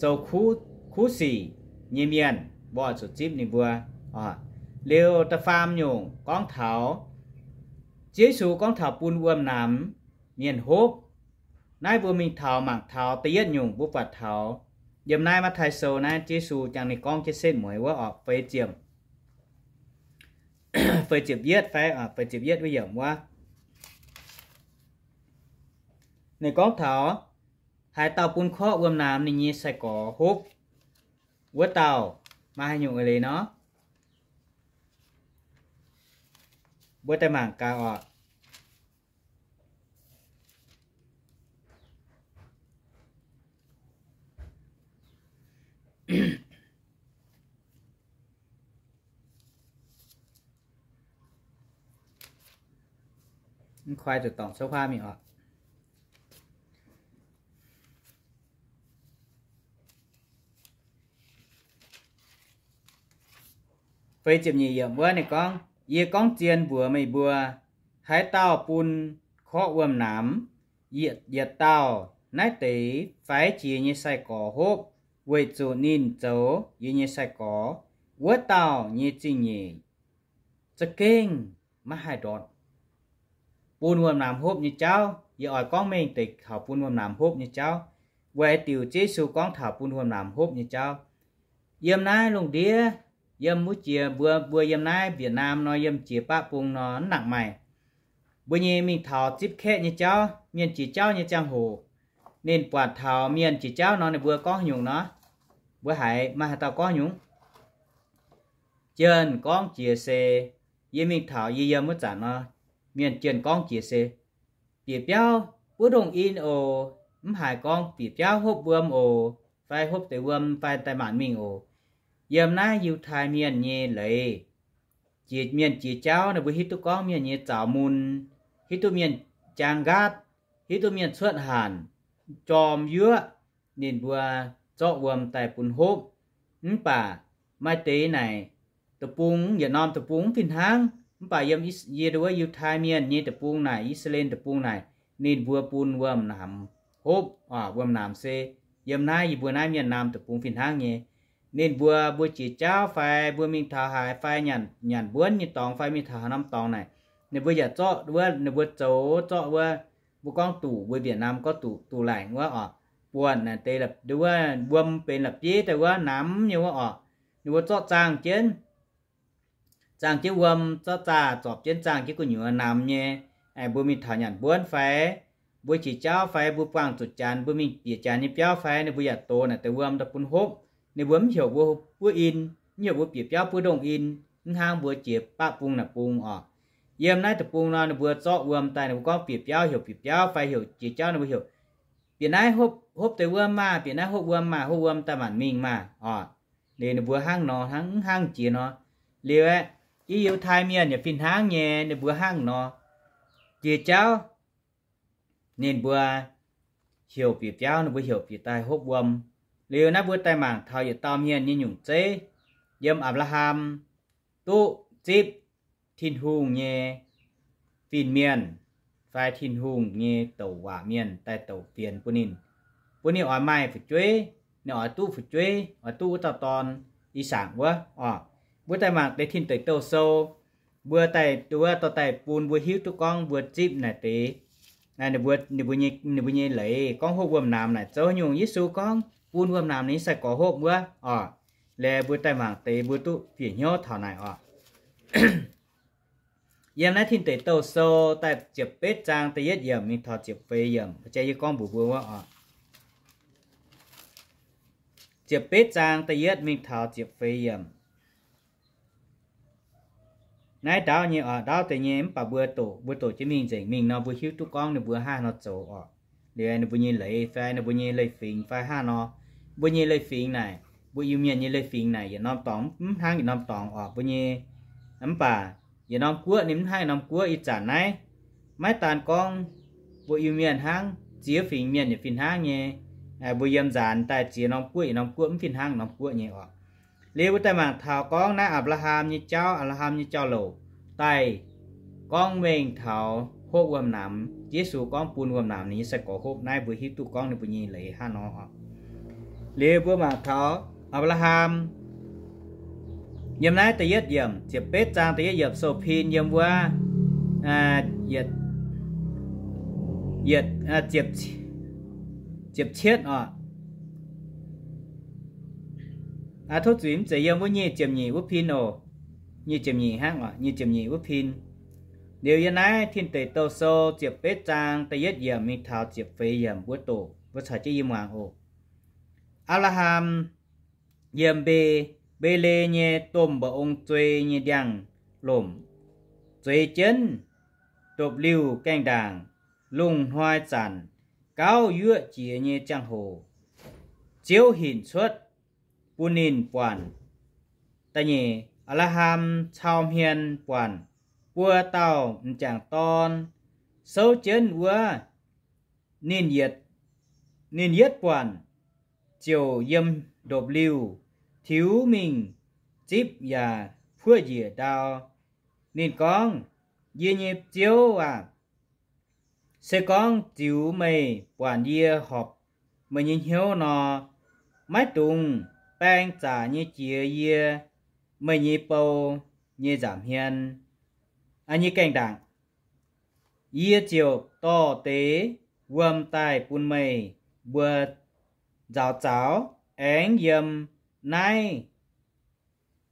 zoux kuv, kuv sic nyei mienh, mbuo oix zuqc zipv ninh mbuo. Liuz da'faam nyungc gorngv taux, Ziouv Yesu gorngv taux bun wuom-namx mienh hopv. Naaiv mbuo mingh taux mangc taux da'yietv nyungc mbuo buatc taux Yiem naaiv Matv^taai Sou naaiv, Yesu jangx ninh gorngv jienv setv mueiz wuov oc, feix ziepc, feix ziepc yietv fai, feix ziepc yietv wuov yiemc wuov, ninh gorngv taux haaix dauh bun korqv wuom-naamx ninh nyei sai-gorx hopv, wuov dauh maaih haaix nyungc eix leiz nor? Mbuo daaih mangc gaax oc. Mv koi zuqc dorngc cuotv huaav mingh oc. Feix ziepc nyeic yiemc wuov ninh gorngv, Yie gorngv zien mbuox meih mbuo, haaix dauh bun korqv wuom-naamx yietc, yietc dauh naaiv deix faix jiex nyei sai-gorx hopv, weic zuqc ninh zoux yie nyei sai-gorx, wuov dauh nyei zingh nyeic za'gengh maiv haih ndortv. Bun wuom-naamx hopv nyei jauv, yie oix gorngv mengh deix taux bun wuom-naamx hopv nyei jauv. Weic diuc Yesu gorngv taux bun wuom-naamx hopv nyei jauv. Yiem naaiv lungh ndiev, yiem wuov jiex mbuo, mbuo yiem naaiv Việt Nam nor, yiem jiex baqv bung nor, mv nangc maaih. Mbuo nyei mingh taux zipv kaeqv nyei jauv, mienh jiex jauv nyei ziangh hoc, ninh buatc taux mienh jiex jauv nor, ninh mbuo gorngv nyungc nor, mbuo haiz maaih haaix dauh gorngv nyungc? Jienh gorngv jiex se, yie mingh taux yie yiem wuov zanc nor, mienh jienh gorngv jiex se, bieqc biauv buov ndongh in oc, mv haiz gorngv bieqc biauv hopv wuom oc, fai hopv deix wuom fai daaih maanc mingh oc. Yiem naaiv Yiutai Mienh nyei leiz, jiex mienh jiex jauv ninh mbuo hiuv duqv gorngv mienh nyei zaux mun, hiuv duqv mienh jaang nqaatv, hiuv duqv mienh cuotv hanc, jorm yuoqv, ninh mbuo zorqv wuom daaih bun hopv. Mv baac maaih deix naaic deic-bung, yietc norm deic-bung mv fih hnangv. Mv baac yiem Yis-, yie nduov Yiutai Mienh nyei deic-bung naaic, I^saa^laa^en deic-bung naaic, ninh mbuo bun wuom-naamx hopv. Wuom-naamx se yiem naaiv yie mbuo naaiv Mienh naamh deic-bung fih hnangv nyei. Ninh mbuo, mbuo jiex jauv fai mbuo mingh taux haaix fai nyanc, nyanc mbuonv nyei dorngx fai mingh taux haaix norm dorngx naaic, ninh mbuo yaac zorqv wuov, ninh mbuo zoux zorqv wuov, mbuo gorngv duqv, mbuo Việt Nam gorngv duqv, duqv laengc wuov oc, buonc naaic deix, nduov wuov wuom benx la'bieiv daaih wuov namx nyei wuov oc, ninh mbuo zorqv zaangh jienv, zaangh jienv wuom, zorqv zaah zorpc jienv zaangh jienv gu'nyuoz namx nyei. Mbuo mingh taux nyanc mbuonv fai mbuo qiex jauv fai mbuo buangh zuqc janx, mbuo mingh bieqc janx nyei biauv fai ninh mbuo yaac dox naaic deix wuom daaih bun hopv. Ninh mbuo mv heuc mbuo buov in, mv heuc mbuo bieqc biauv buov ndongh in, mv hnangv mbuo jiex baqv bung naaic bung oc. Yiem naaiv deic-bung nor ninh mbuo zorqv wuom daaih, ninh mbuo gorngv bieqc biauv heuc bieqc biauv fai heuc jiex jauv ninh mbuo heuc, bieqc naaiv hopv, hopv deix wuom maah, bieqc naaiv hopv wuom maah, hopv wuom daaih maanc mingh maah oc. Liuz ninh mbuo hnangv nor, hnangv, mv hnangv jiex nor. Liuz aeqv, i Yiutai Mienh yaac fih hnangv nyei, ninh mbuo hnangv nor, jiex jauv ninh mbuo heuc bieqc biauv, ninh mbuo heuc bieqc daaih hopv wuom. Liuz naaiv mbuo daaih mangc taux yietc dauh mienh nyei nyungc zeiv, yiem Apc^laa^ham duqv zipv Tin-Hungh nyei fin-mienh fai Tin-Hungh nyei douc waac mienh daaih douc fienx bun ninh, bun ninh oix maaih fu'jueiv, ninh oix duqv fu'jueiv, oix duqv wuov dauh dorn, I^sakc wuov oc. Mbuo daaih mangc deix Tin Deic Douh Sou, mbuo daaih nduov dorh daaih bun mbuo hiuv duqv gorngv mbuo zipv naaic deix, ninh mbuo, ninh mbuo nyei, ninh mbuo nyei leiz gorngv hopv wuom-naamx naaic zoux nyungc. Yesu gorngv bun wuom-naamx ninh nyei sai-gorx hopv wuov oc. Liuz mbuo daaih mangc deix mbuo duqv bieqc hnyouv taux naaic oc. Yiem naaiv Tin Deic Douh Sou daaih ziepc betv zaang da'yietv yiemc mingh taux ziepc feix yiemc, jang yie gorngv mbuox mbuo wuov oc. Ziepc betv zaang da'yietv mingh taux ziepc feix yiemc. Naaiv ndaauv nyei oc, ndaauv deix nyei, mv baac mbuo doqc, mbuo doqc jienv mingh nzengc mingh nor, mbuo hiuv duqv gorngv ninh mbuo hnangv haaix nor zoux oc. Liuz ninh mbuo nyei leiz fai ninh mbuo nyei leiz-fingx fai hnangv haaix nor. Mbuo nyei leiz-fingx naaic, mbuo Iu-Mienh nyei leiz-fingx naaic yietc norm dorngx mv hnangv yietc norm dorngx oc. Mbuo nyei, mv baac yietc norm guoqv ninh mv hnangv yietc norm guoqv. Ih zanc naaiv maiv daan gorngv mbuo Iu-Mienh hnangv, ziex fingx mienh yaac fih hnangv nyei. Mbuo yiem nzaanx daaih ziex norm guoqv yietc norm guoqv mv fih hnangv yietc norm guoqv nyei oc. Liuz mbuo daaih mangc taux gorngv naaiv Apc^laa^ham nyei jauv, Apc^laa^ham nyei jauv-louc daaih gorngv mengh taux hopv wuom-naamx. Yesu gorngv bun wuom-naamx ninh nyei sai-gorx hopv, naaiv mbuo hiuv duqv gorngv ninh mbuo nyei leiz hnangv nor oc. Liuz mbuo mangc taux Apc^laa^ham yiem naaiv da'yietv yiemc, ziepc betv zaang da'yietv yiemc sou-pin yiem wuov, yietc, yietc, ziepc cietv oc. Tov zuiz, mv zeiz yiem wuov nyic ziepc nyeic wuov pin oc. Nyic ziepc nyeic hnangv oc, nyic ziepc nyeic wuov pin. Liuz yiem naaiv Tin Deic Douh Sou ziepc betv zaang da'yietv yiemc mingh taux ziepc feix yiemc wuov doqc mbuo caux jienv yie muangx oc. Apc^laa^ham yiem Mbe, Mbe^le nyei domh mba'ong zuei nyei ndiangx-lomc zueiz jienv ndopv-liuh gaengh ndaangc. Lungh hnoi zanc gauh yuoqv jiex nyei ziangh hoc, Ziouv hinc cuotv bun ninh buatc. Da'nyeic, Apc^laa^ham cau hmien buatc buo dauh m'jangc dorn souv jienv wuov. Ninh yietv, ninh yietv buatc ziouc yiem ndopv-liuh tiux mingh zipv yaac puoqv njiec ndau. Ninh gorngv, Yie nyei Ziouv aah! Se gorngv ziux meih buatc yie horpc meih nyei hnyouv nor, maiv dungx baeng zaqc nyei jiex yie, meih nyei bou, nyei nza'hmien, nyei gaengh ndaangc. Yie ziouc dorh deix wuom daaih bun meih mbuo nzaaux zaux, aengx yiem naaiv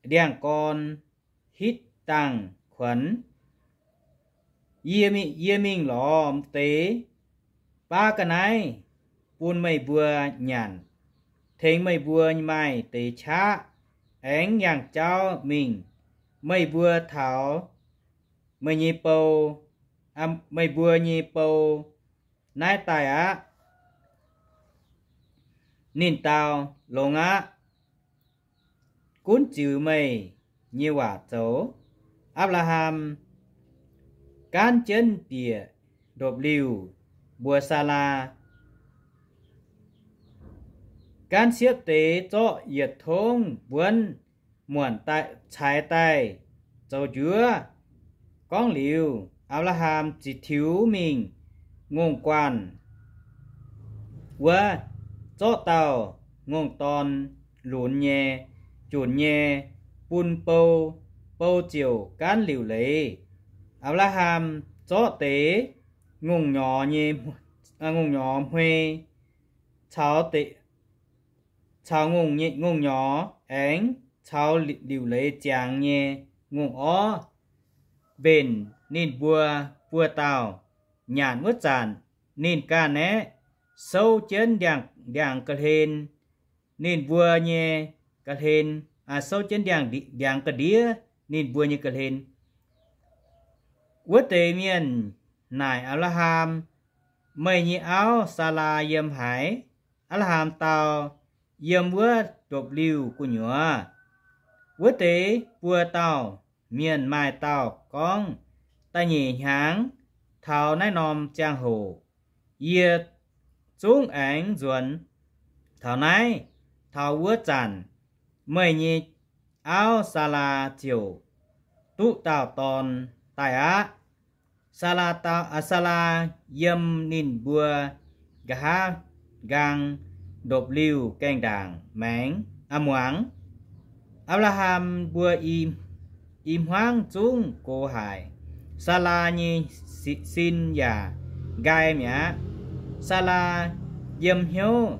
ndiangx-gorn hitv dangh kuonx. Yie mingh lorz deix baav ga'naaiv bun meih mbuo nyanc, tengx meih mbuo maaih deix qaqv, aengx yangh jauv mingh. Meih mbuo taux meih nyei bou, meih mbuo nyei bou naaiv daaih aqv. Ninh dau, Longx aqv. Gunv ziux meih nyei waac zoux. Apc^laa^ham gaanv jienv bieqc ndopv-liuh mbuox Saalaa, Gaanv siepv deix zorqv yietc tongv mbuonv muonc caix daaih zoux njuov. Gorngv liuz, Apc^laa^ham ziouc tiux mingh ngongh guanh wuov, zorqv dauh ngongh dorn lunx nyei, junc nyei, bun bou. Bou ziouc gaanv liuc leiz. Apc^laa^ham zorqv deix ngongh nyorx nyei, ngongh nyorx hmei caux, caux ngongh nyorx aengx caux liuc leiz ziangx nyei ngongh orv mbenc ninh mbuo buo dauh. Nyanc wuov zanc ninh ganh aeqv, souv jienv ndiangx ga'hlen, ninh mbuo nyei ga'hlen, souv jienv ndiangx ga'ndiev, ninh mbuo nyei ga'hlen. Wuov deix mienh naaic Apc^laa^ham, Meih nyei auv, Saalaa, yiem haaix? Apc^laa^ham dau, Yiem wuov ndopv-liuh gu'nyuoz. Wuov deix buo dauh mienh maaih dauh gorngv, Da'nyeic hnyangx taux naaiv norm ziangh hoc yie zungv aengx nzuonx taux naaiv. Taux wuov zanc meih nyei auv, Saalaa, ziouc duqv dauh dorn daaih aqv. Saalaa, Saalaa yiem ninh mbuo nqa'haav nqaang ndopv-liuh gaengh ndaangc maengx, muangx. Apc^laa^ham mbuo i hmuangv zungv gox haic. Saalaa nyei sin yaac nqaai mi'aqv. Saalaa yiem hnyouv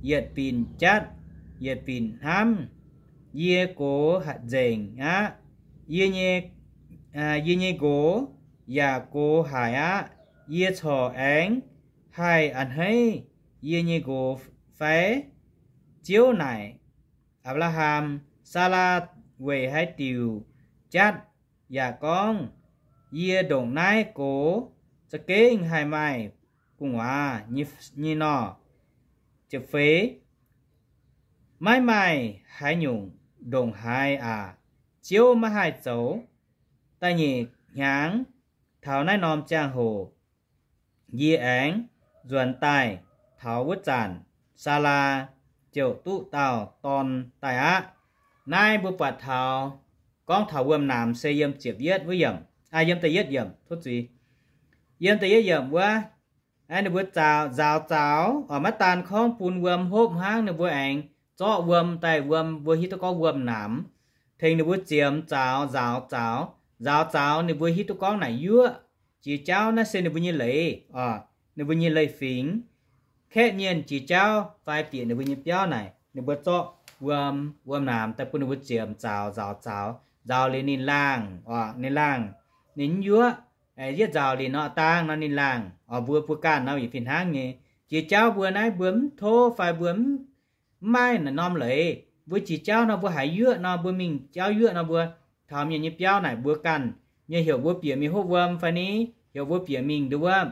yietc binc jatv yietc binc hnamv, Yie gox nzengc aqv. Yie nyei nqox yaac gox haic aqv. Yie corc aengx haih a'hneiv yie nyei nqox fai? Ziouv naaic Apc^laa^ham, Saalaa weic haaix diuc jatv yaac gorngv, Yie ndongc naaiv gox za'gengh haih maaih gu'nguaaz nyei nor? Feix, maiv maaih haaix nyungc ndongc haaix aac. Ziouv maiv haih zoux. Da'nyeic hnyangx taux naaiv norm ziangh hoc yie aengx nzuonx daaih. Taux wuov zanc Saalaa ziouc duqv dauh dorn daaih aqv. Naaiv mbuo buatc taux, gorngv taux wuom-naamx se yiem ziepc yietv wuov yiemc, yiem da'yietv yiemc, tov zuiz, yiem da'yietv yiemc wuov, ninh mbuo nzaaux zaux, maiv daan gorngv bun wuom hopv hnangv, ninh mbuo aengx zorqv wuom daaih, wuom mbuo hiuv duqv gorngv wuom-naamx, tengx ninh mbuo ziemx zaux, nzaaux zaux. Nzaaux zaux ninh mbuo hiuv duqv gorngv naaic yuoqv jiex jauv naaiv se ninh mbuo nyei leiz, ninh mbuo nyei leiz-fingx. Kaeqv mienh jiex jauv fai bieqc ninh mbuo nyei biauv naaic, ninh mbuo zorqv wuom, wuom-naamx daaih bun ninh mbuo ziemx zaux, nzaaux zaux, nzaaux liuz ninh laangh, oc, ninh laangh, ninh mv yuoqv, yietv nzaaux liuz nor, dangh nor ninh laangh, oc, mbuo, mbuo ganh nor yietc fih hnangv nyei. Jiex jauv mbuo naaiv mbuo mv tov fai mbuo mv, mv maaih norm leiz, mbuo jiex jauv nor mbuo haiz yuoqv nor mbuo mingh jauv yuoqv nor mbuo taux mienh nyei biauv naaic mbuo ganh nyei heuc mbuo bieqc mingh hopv wuom fai ni, heuc mbuo bieqc mingh nduov wuov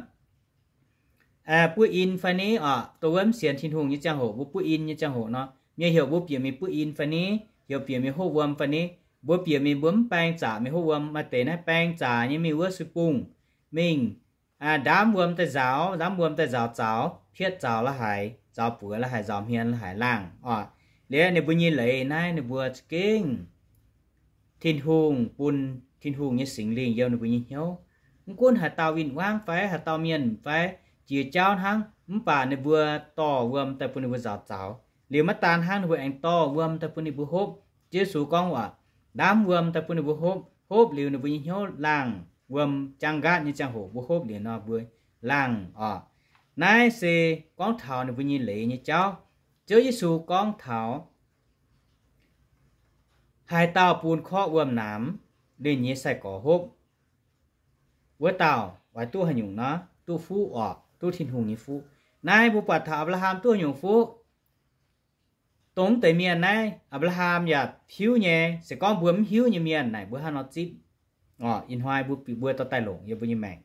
buov in fai ni, oc, dongh wuov mv sienx Tin-Hungh nyei ziangh hoc, mbuo buov in nyei ziangh hoc nor, mienh heuc mbuo bieqc mingh buov in fai ni, heuc bieqc mingh hopv wuom fai ni, mbuo bieqc mingh mbuo mv baeng zaqc mingh hopv wuom, maaih deix naaiv baeng zaqc nyei mingh wuov sui bungh mingh, ndaamv wuom daaih nzaaux, ndaamv wuom daaih nzaaux zaux, pietv zaux la'haic, nzaaux buoz la'haic, nzaaux hmien la'haic laangh, oc. Liuz ninh mbuo nyei leiz naaiv ninh mbuo za'gengh Tin-Hungh bun, Tin-Hungh nyei Singx Lingh yiem ninh mbuo nyei hnyouv. Mv gunv haaix dauh win-wangv fai haaix dauh mienh fai jiex jauv hnangv, mv baac ninh mbuo dorh wuom daaih bun ninh mbuo nzaaux zaux. Liuz maiv daan hnangv, ninh mbuo aengx dorh wuom daaih bun ninh mbuo hopv. Ziouv Yesu gorngv waac, ndaamv wuom daaih bun ninh mbuo hopv. Hopv liuz ninh mbuo nyei hnyouv laangh, wuom jaang nqaatv nyei ziangh hoc mbuo hopv liuz nor mbuo laangh, oc. Naaiv se gorngv taux ninh mbuo nyei leiz nyei jauv. Ziouv Yesu gorngv taux haaix dauh bun korqv wuom-naamx, ninh nyei sai-gorx hopv, wuov dauh oix duqv haaix nyungc nor? Duqv fuqv oc, duqv Tin-Hungh nyei fuqv. Naaiv mbuo buatc taux Apc^laa^ham duqv haaix nyungc fuqv? Dongh mv deix mienh naaiv, Apc^laa^ham yaac hiuv nyei. Se gorngv mbuo mv hiuv nyei mienh naaic mbuo hnangv nor zipv? Oc, ih hnoi mbuo, mbuo dorh daaih longc yiem mbuo nyei maengc.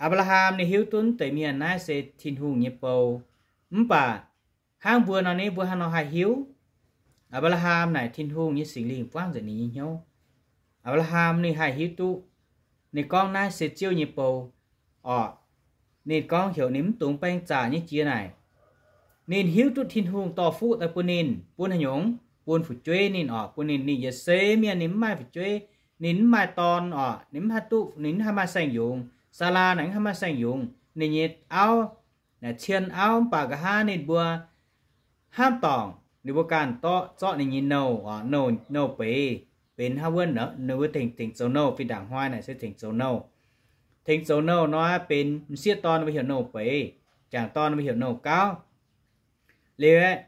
Apc^laa^ham ninh hiuv duqv mv deix mienh naaiv se Tin-Hungh nyei bou. Mv baac hnangv mbuo nor ni, mbuo hnangv nor haih hiuv? Apc^laa^ham naaic Tin-Hungh nyei Singx Lingh buangv nzengc ninh nyei hnyouv. Apc^laa^ham ninh haih hiuv duqv, ninh gorngv naaiv se Ziouv nyei bou. Oc, ninh gorngv heuc ninh mv dungx baeng zaqc nyei jiex naaic. Ninh hiuv duqv Tin-Hungh dorh fuqv daaih bun ninh, bun haaix nyungc? Bun fu'jueiv ninh oc, bun ninh. Ninh yietc seix mienh ninh mv maaih fu'jueiv, ninh mv maaih dorn oc, ninh mv haih duqv, ninh mv haih maaih saeng-yungz. Saalaa naaic mv haih maaih saeng-yungz, ninh nyei auv naaic cien auv, mv baac nqa'haav ninh mbuo hnamv dorngc, ninh mbuo ganh dorqv zorqv ninh nyei nouh oc, nouh, nouh beiz benx hnangv wuov, ninh mbuo tengx, tengx zoux nouh, fih ndaangc hnoi naaic se tengx zoux nouh. Tengx zoux nouh nor benx m'sieqv dorn mbuo heuc nouh beiz, jangc dorn mbuo heuc nouh gauv. Liuz aeqv,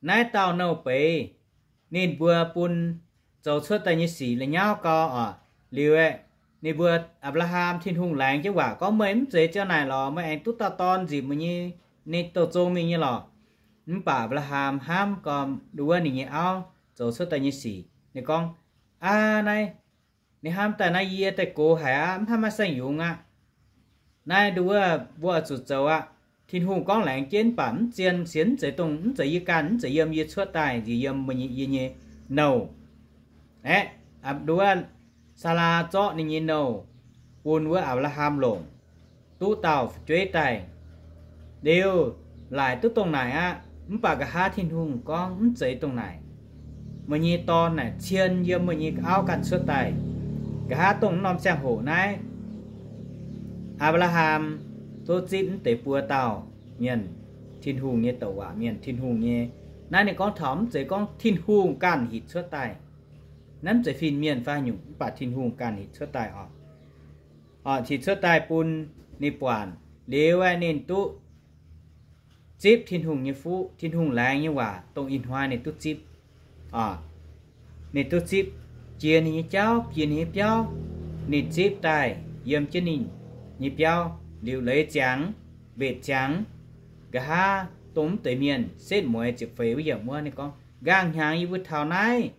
naaiv dauh nouh beiz ninh mbuo bun zoux cuotv daaih nyei sic la'nyauv gau oc. Liuz aeqv, ninh mbuo, Apc^laa^ham, Tin-Hungh laengz jienv waac gorngv, meih mv zeiz ziang naaic lorqc, meih aengx duqv dauh dorn nzipc meih nyei, ninh douh zong mingh nyei lorqc. Mv baac Apc^laa^ham hnamv gormx wuov ninh nyei auv zoux cuotv daaih nyei sic. Ninh gorngv, aa, naaiv ninh hnamv daaih naaiv yie daaih gox haic aqv, mv haih maaih saeng-yungz aqv. Naaiv nduov wuov mbuo oix zuqc zoux aqv. Tin-Hungh gorngv laengz jienv, mv baac mv zien sienx, mv zeiz dongh, mv zeiz yie ganh, mv zeiz yiem yie cuotv daaih, nziex yiem yie nyei nouh. Aeqv, nduov wuov Saalaa zorqv ninh nyei nouh bun wuov Apc^laa^ham longc, duqv dauh fu'jueiv daaih. Liuz, laaic duqv dongh naaic aqv. Mv baac nqa'haav Tin-Hungh gorngv, mv zeiz dongh naaic. Meih nyei dorn naaic cien yiem meih nyei auv ganh cuotv daaih. Nqa'haav dongh norm ziangh hoc naaiv, Apc^laa^ham duqv zipv mv deix buo dauh mienh, Tin-Hungh nyei douc waac mienh, Tin-Hungh nyei. Naaiv ninh gorngv taux mv zeiz gorngv Tin-Hungh ganh hitc cuotv daaih. Naaiv mv zeiz fin-mienh fai nyungc, mv baac Tin-Hungh ganh hitc cuotv daaih oc. Oc, hitc cuotv daaih bun ninh buatc. Liuz aeqv, ninh duqv zipv Tin-Hungh nyei fuqv, Tin-Hungh laengz nyei waac dongh ih hnoi ninh duqv zipv. Oc, ninh duqv zipv, jiex ninh nyei jauv, jiex ninh nyei biauv, ninh zipv daaih yiem jienv ninh nyei biauv liuz leiz ziangx, mbetc ziangx. Nqa'haav dongh mv deix mienh setv mueiz ziepc feix wuov yiemc wuov ninh gorngv, nqaang hnyangx yie mbuo taux naaiv,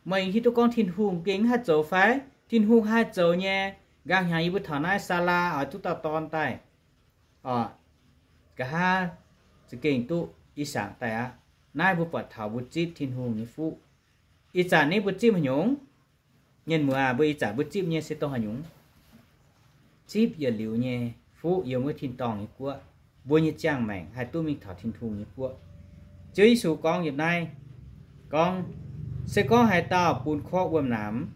meih hiuv duqv gorngv Tin-Hungh gengh mv haih zoux fai? Tin-Hungh haih zoux nyei. Nqaang hnyangx yie mbuo taux naaiv, Saalaa oix duqv dauh dorn daaih. Oc, nqa'haav za'gengh duqv ih sangx daaih aqv. Naaiv mbuo buatc taux mbuo zipv Tin-Hungh nyei fuqv. Ih zanc ni mbuo zipv haaix nyungc? Mienh muoz, mbuo ih zanc mbuo zipv nyei se dongh haaix nyungc? Zipv yietc liuz nyei fuqv yiem wuov tin-dorngh nyei guoqv. Mbuo nyei ziangh maengc haih duqv mingh taux Tin-Hungh nyei guoqv. Ziouv Yesu gorngv yiem naaiv, gorngv, se gorngv haaix dauh bun korqv wuom-naamx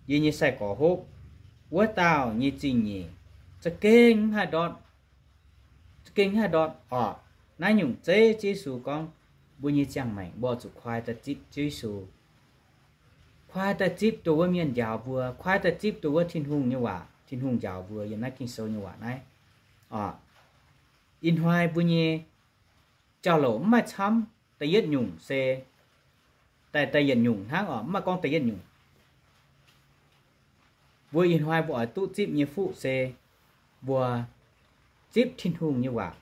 yie nyei sai-gorx hopv, wuov dauh nyei zingh nyeic za'gengh mv haih ndortv, za'gengh mv haih ndortv oc. Naaiv nyungc zeiv Ziouv Yesu gorngv, mbuo nyei ziangh maengc mbuo zuqc koi daaih zipv Ziouv Yesu. Koi daaih zipv dongh wuov mienh njaaux mbuo, koi daaih zipv dongh wuov Tin-Hungh nyei waac, Tin-Hungh njaaux mbuo yiem naaiv Ging-Sou nyei waac naaiv oc. Ih hnoi mbuo nyei jauv-louc mv maaih camv. Da'yietv nyungc se daaih, daaih yietc nyungc hnangv oc, mv maaih gorngv daaih yietc nyungc. Mbuo ih hnoi mbuo oix duqv zipv nyei fuqv se mbuo zipv Tin-Hungh nyei waac,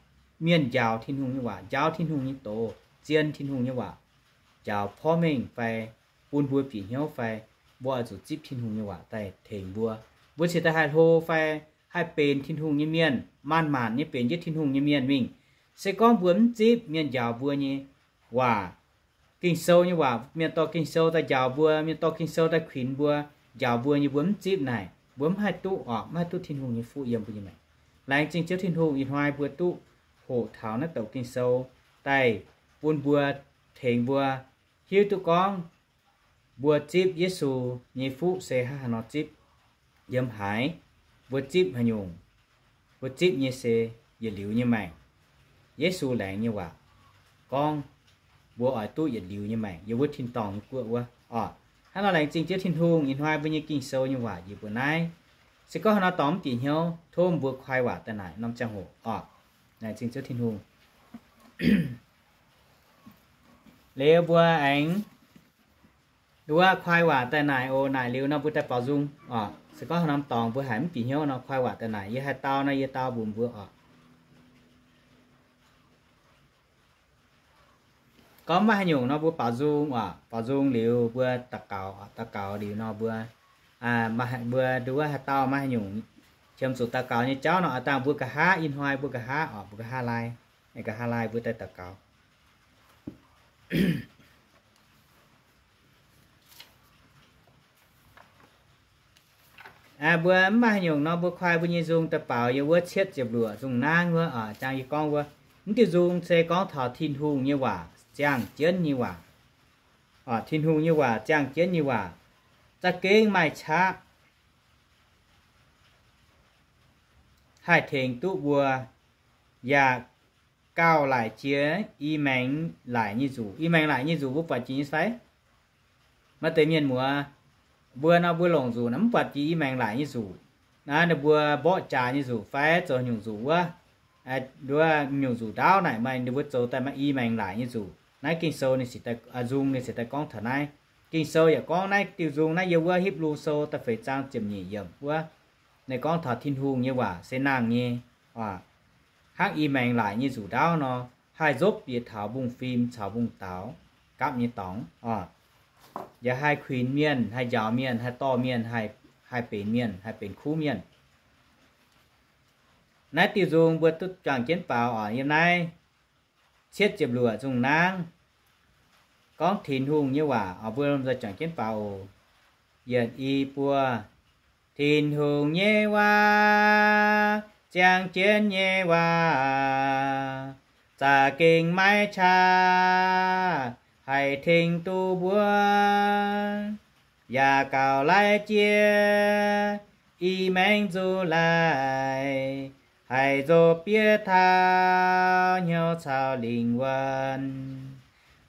mienh njaaux Tin-Hungh nyei waac, njaaux Tin-Hungh nyei doz, zien Tin-Hungh nyei waac, njaaux porv mengh fai bun mbuo bieqc hnyouv fai, mbuo oix zuqc zipv Tin-Hungh nyei waac daaih tengx mbuo. Mbuo cingx daaih haih hlo fai haih benx Tin-Hungh nyei mienh, maanc-maanc nyei benx jienv Tin-Hungh nyei mienh mingh. Se gorngv mbuo mv zipv mienh njaaux mbuo nyei waac, Ging-Sou nyei waac, mienh dorh Ging-Sou daaih njaaux mbuo, mienh dorh Ging-Sou daaih kuinx mbuo, njaaux mbuo nyei, mbuo mv zipv naaic, mbuo mv haih duqv oc, mv haih duqv Tin-Hungh nyei fuqv yiem mbuo nyei maengc. Laengz zingh Ziouv Tin-Hungh, ih hnoi mbuo duqv hoqc taux naaiv douc Ging-Sou daaih bun mbuo, tengx mbuo hiuv duqv gorngv mbuo zipv Yesu nyei fuqv se hnangv haaix nor zipv, yiem haaix, mbuo zipv haaix nyungc, mbuo zipv nyei se yietc liuz nyei maengc. Yesu laengz nyei waac gorngv mbuo oix duqv yietc liuz nyei maengc yiem wuov tin-dorngh nyei guoqv wuov oc. Hnangv nor laengz zingh Ziouv Tin-Hungh, ih hnoi mbuo nyei Ging-Sou nyei waac njiec mbuo naaiv. Se gorngv haaix nor dorngx mv bieqc hnyouv, tov mbuo koi waac daaih naaic norm ziangh hoc oc. Laengz zingh Ziouv Tin-Hungh. Liuz mbuo aengx nduov koi waac daaih naaic oc. Naaic liuz nor mbuo daaih baaux nzung oc. Se gorngv haaix norm dorngx mbuo haiz mv bieqc hnyouv nor, koi waac daaih naaic, yie haih dau nor yie dau mbuox mbuo oc. Gorngv maiv haaix nyungc nor mbuo baaux nzung oc. Baaux nzung liuz mbuo daux gaux, daux gaux liuz nor mbuo, mbuo nduov haih dau maiv haaix nyungc qiemx zuqc daux gaux nyei jauv nor, aa dangh mbuo nqa'haav, ih hnoi mbuo nqa'haav oc, mbuo nqa'haav laai, nqa'haav laai mbuo daaih daux gaux. Mbuo mv maaih haaix nyungc nor mbuo koi mbuo nyei nzung daaih baaux yiem wuov cietv ziepc luoqc nzung nangv wuov oc. Jang yie gorngv wuov, mv diuh nzung se gorngv taux Tin-Hungh nyei waac, ziangh jienv nyei waac. Tin-Hungh nyei waac, ziangh jienv nyei waac, za'gengh maaih qaqv haih tengx duqv mbuo, yaac gauh laic jiex i maengx laic nyei nzuqc. I maengx laic nyei nzuqc mbuo buatc jiex nyei fai? Maaih deix mienh muoz, mbuo nor mbuo longc nzuqc naaic mv buatc jiex i maengx laic nyei nzuqc. Naaiv ninh mbuo mborqv jaax nyei nzuqc fai zoux nyungc nzuqc wuov, nduov nyungc nzuqc ndaauv naaic maaih ninh mbuo zoux daaih maaih i maengx laic nyei nzuqc. Naaiv Ging-Sou ninh, nzung ninh se daaih gorngv taux naaiv. Ging-Sou yaac gorngv naaiv diuh nzung naaiv yiem wuov Hipv^lu Sou da'feix zaang ziepc nyeic yiemc wuov, ninh gorngv taux Tin-Hungh nyei waac se nangh nyei, hnangv i maengx laic nyei nzuqc ndaauv nor, haih nzopv bieqc taux mbungv-fim caux mbungv-daaux gapv nyei dorngx oc. Yaac haih kuinx mienh, haih njaaux mienh, haih dorh mienh, haih benx mienh, haih benx kuv mienh. Naaiv diuh nzung mbuo duqv juangc jienv baaux oc. Yiem naaiv cietv ziepc luoqc nzung nangv gorngv Tin-Hungh nyei waac oc. Mbuo lomh nzoih juangc jienv baaux oc. Yietc, i, buo. Tin-Hungh nyei waac, ziangh jienv nyei waac, za'gengh maiv qaqv haih tengx duqv mbuo, yaac gauh laic jiex i maengx nzuqc laic, haih nzopv bieqc taux hnyouv caux lingh wuonh,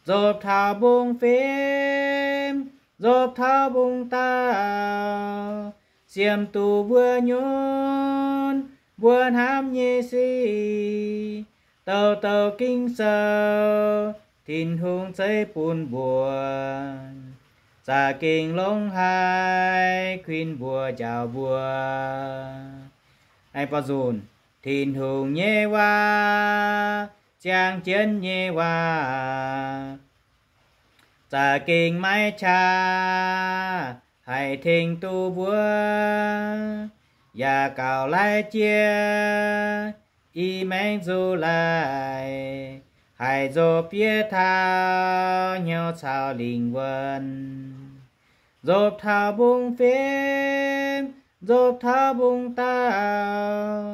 nzopv taux mbungv-fim, nzopv taux mbungv-daaux, siemv duqv mbuo nyunc mbuo hnamv nyei sic. Douc douc Ging-Sou Tin-Hungh ceix bun mbuo, za'gengh longx haic kuinx mbuo njaaux mbuo. Aengx baaux nzunc, Tin-Hungh nyei waac, ziangh jienv nyei waac, za'gengh maiv qaqv haih tengx duqv mbuo, yaac gauh laic jiex i maengx nzuqc laic, haih nzopv bieqc taux hnyouv caux lingh wuonh, nzopv taux mbungv-fim, nzopv taux mbungv-daaux,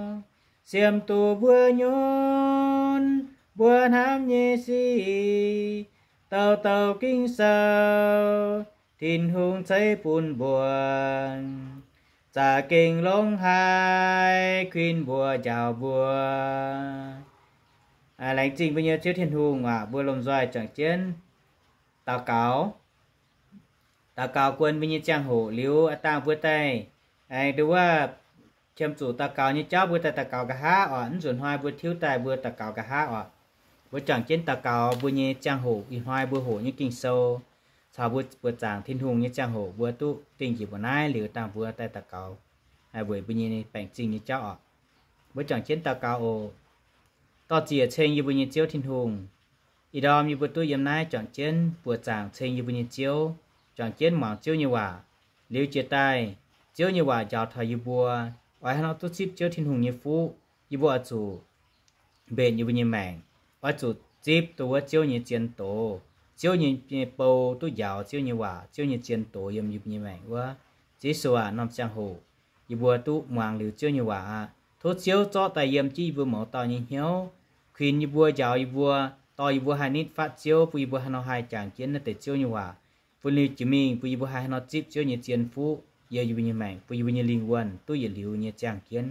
siemv duqv mbuo nyunc mbuo hnamv nyei sic. Douc douc Ging-Sou Tin-Hungh ceix bun mbuo, za'gengh longx haic kuinx mbuo njaaux mbuo. Laengz zingh mbuo nyei Ziouv Tin-Hungh aac, mbuo lomh nzoih juangc jienv daux gaux. Daux gaux guon mbuo nyei ziangh hoc liuz, aa dangh mbuo daaih aengx nduov wuov qiemx zuqc daux gaux nyei jauv mbuo daaih daux gaux nqa'haav oc. Mv nzunc hnoi mbuo tiuv daaih mbuo daux gaux nqa'haav oc. Mbuo juangc jienv daux gaux mbuo nyei ziangh hoc ih hnoi mbuo hoqc nyei Ging-Sou. caux mbuo buoqc zaangc Tin-Hungh nyei ziangh hoc mbuo duqv dingh njiec mbuo naaiv liuz dangh mbuo daaih daux gaux weic mbuo nyei baengc zingh nyei jauv oc. Mbuo juangc jienv daux gaux oc. Dorh ziec ceng yie mbuo nyei Ziouv Tin-Hungh, ih ndorm yie mbuo duqv yiem naaiv juangc jienv buoqc zaangc ceng yie mbuo nyei Ziouv, juangc jienv muangx Ziouv nyei waac. Liuz jiex daaih, Ziouv nyei waac njaaux taux yie mbuo, oix haaix nor duqv zipv Ziouv Tin-Hungh nyei fuqv, yie mbuo oix zuqc mbenc yie mbuo nyei maengc, oix zuqc zipv duqv wuov Ziouv nyei zien doz, Ziouv nyei, nyei bou duqv njaaux Ziouv nyei waac, Ziouv nyei zien doz yiem yie mbuo nyei maengc wuov. Ziouv Yesu aac, norm ziangh hoc yie mbuo duqv muangx liuz Ziouv nyei waac aqv. Tov Ziouv zorqv daaih yiem jienv yie mbuo mouz dauh nyei hnyouv, kuinx yie mbuo, njaaux yie mbuo, dorh yie mbuo haih nitv fatv Ziouv, bun yie mbuo haih nor haih jangx jienv naaiv deix Ziouv nyei waac, bun liuz jiex mingh bun yie mbuo haih haaix nor zipv Ziouv nyei zien fuqv yiem yie mbuo nyei maengc, bun yie mbuo nyei lingh wuonh duqv yietc liuz nyei ziangh jienv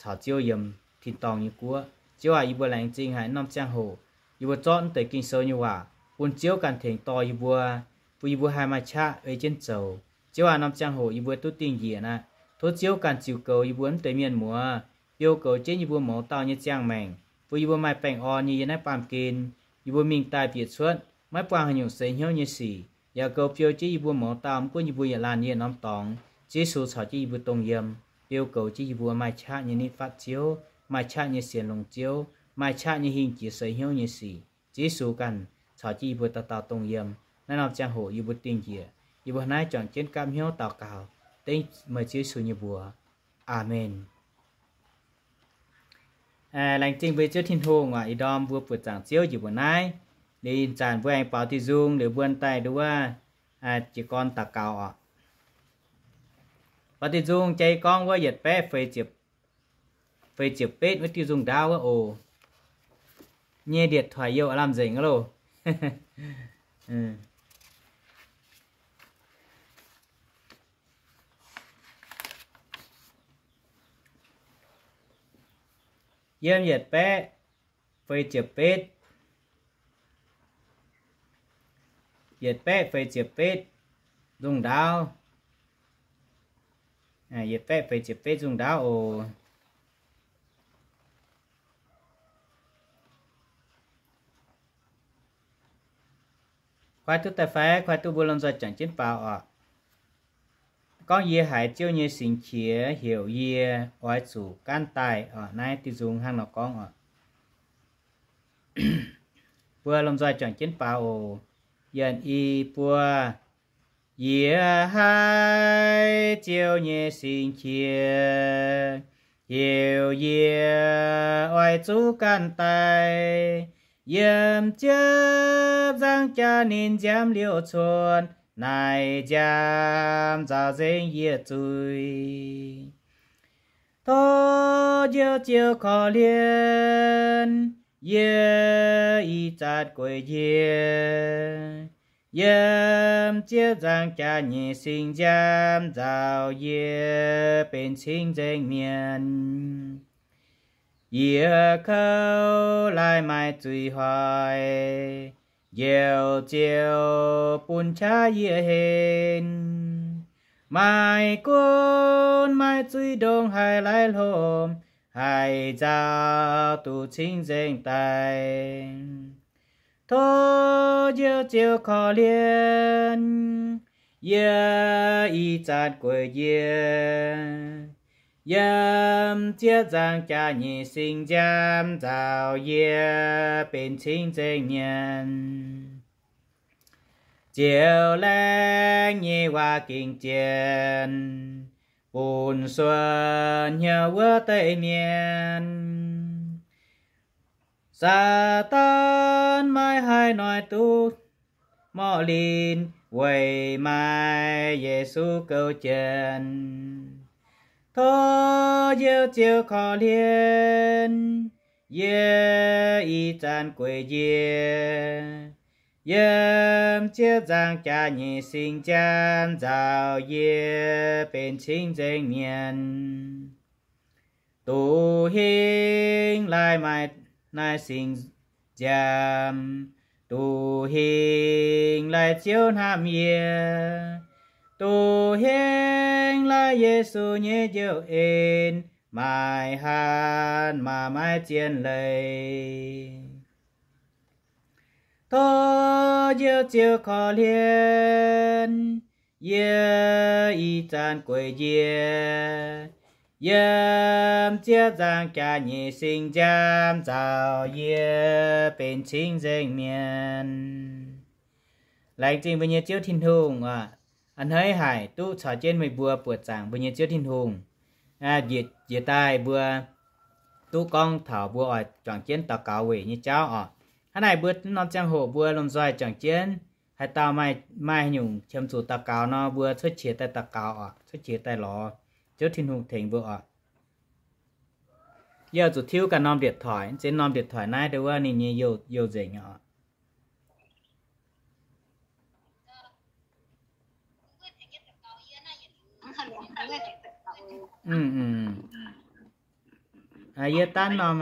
caux Ziouv yiem tin-dorngh nyei guoqv. Ziouv aac, yie mbuo laengz zingh haic norm ziangh hoc yie mbuo zorqv naaiv deix Ging-Sou nyei waac bun Ziouv ganh tengx dorh yie mbuo, bun yie mbuo haih maaih qaqv ei jienv zoux. Ziouv aac, norm ziangh hoc yie mbuo duqv dingh njiec aqv. Tov Ziouv ganh ziux goux yie mbuo naaiv deix mienh muoz, biou goux jienv yie mbuo mouz dauh nyei ziangh maengc, bun yie mbuo maaih baengh orn nyei yiem naaiv baamh gen. Yie mbuo mingh daaih bieqc cuotv maiv buangh haaix nyungc seix hnyouv nyei sic. Yaac goux biou jienv yie mbuo mouz dauh mv gunv yie mbuo yietc laanh nyei norm dorngx, Ziouv Yesu caux jienv yie mbuo dongh yiem, biou goux jienv yie mbuo maaih qaqv nyei nitv fatv Ziouv, maaih qaqv nyei sienx longx Ziouv, maaih qaqv nyei hingh jiex seix hnyouv nyei sic. Ziouv Yesu ganh caux jienv yie mbuo dauh dauh dongh yiem. Naaiv norm ziangh hoc yie mbuo dingh njiec, yie mbuo naaiv juangc jienv gapv hnyouv daux gaux dengv meih Ziouv Yesu nyei mbuox. Aamen. Laengz zingh mbuo Ziouv Tin-Hungh oc. Ih ndorm mbuo buoqc zaangc Ziouv njiec mbuo naaiv, liuz ih zanc mbuo aengx baaux diuh nzung liuz mbuo daaih nduov jiez gorn daux gaux oc. Baaux diuh nzung jai gorngv wuov yietc baeqv feix ziepc betv wuov diuh nzung ndaauv wuov oc. Nyei điện thoại youh aav lamh nzengc loh. Yiem yietc baeqv feix ziepc betv, yietc baeqv feix ziepc betv nzung ndaauv, yietc baeqv feix ziepc betv nzung ndaauv oc. Kuaaiv duqv daaih fai? Kuaaiv duqv, mbuo lomh nzoih juangc jienv baaux oc. Gorngv yie haiz Ziouv nyei singx qiex heuc yie, oix zuqc gaanv daaih oc. Naaiv diuh nzung hnangv nor gorngv oc. Mbuo lomh nzoih juangc jienv baaux oc. Yietc, i, buo. Yie haiz Ziouv nyei singx qiex heuc yie, oix zuqc gaanv daaih yiem ziepc nzangc jaax ninh nziaamv liouh cuotv naaic nziaamv nzaaux nzengc yie zuiz. Tov Njoux Ziouv korv-lienh yie, ih zanc gueic njiec yiem ziepc nzangc jaax nyic singx nziaamv nzaaux yie benx cing-nzengc mienh. Yie kouv laai maaih zuiz hoic, Njoux Ziouv bun qaqv yie henv. Maaih gunv maaih zuiz ndongc haaix laih lomh, haih nzaaux duqv cing-nzengc daaih. Tov Njoux Ziouv korv-lienh yie, ih zanc gueic njiec yiem ziepc nzangc jaax nyic singx nziaamv nzaaux yie benx cing-nzengc mienh. Ziouv laengz nyei waac gengh jien, bun suonc hnyouv wuov deix mienh. Saadaan maiv haih noic duqv morqv linh, weic maaih Yesu gouv jienv. Tov Njoux Ziouv korv-lienh yie, ih zanc gueic njiec yiem ziepc nzangc jaax nyic singx nziaamv nzaaux yie benx cing-nzengc mienh. Duqv hingh laai maaih naaiv singx nziaamv, duqv hingh laai Ziouv hnamv yie, duqv hingh laai Yesu nyei njoux en, maaih hatc maah maiv zien leiz. Tov Ziouv Ziouv korv-lienh yie ih zanc gueic njiec, yiem ziepc nzaangc jaax nyeic singx nziaamv nzauh yie benx cingv nzengc mienh. Laengz zingh mbuo nyei Ziouv Tin-Hungh oc. A'hneiv haic duqv caux jienv meih mbuo buoqc zaangc mbuo nyei Ziouv Tin-Hungh. Njiec daaih mbuo duqv gorngv taux mbuo oix juangc jienv daux gaux weic nyei jauv oc. Hnangv naaic mbuo norm ziangh hoc mbuo lomh nzoih juangc jienv, haaix dauh maaih, maaih haaix nyungc qiemx zuqc daux gaux nor, mbuo cuotv qiex daaih daux gaux oc, cuotv qiex daaih lorz Ziouv Tin-Hungh tengx mbuo oc. Yie zuqc tiuv ganh norm điện thoại, zenx norm điện thoại naaiv deix wuov ninh nyei youh, youh nzengc oc. Yie daav norm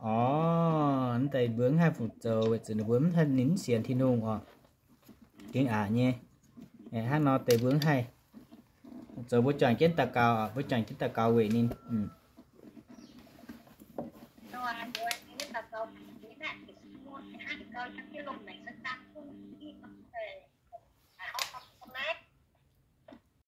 Orv, deix mbuo mv haih fungc zoux weic zuqc ninh mbuo mv haih, ninh mv sienx Tin-Hungh oc. Gengh aqc nyei. Hnangv nor deix mbuo mv haih zoux, mbuo juangc jienv daux gaux, mbuo juangc jienv daux gaux weic ninh.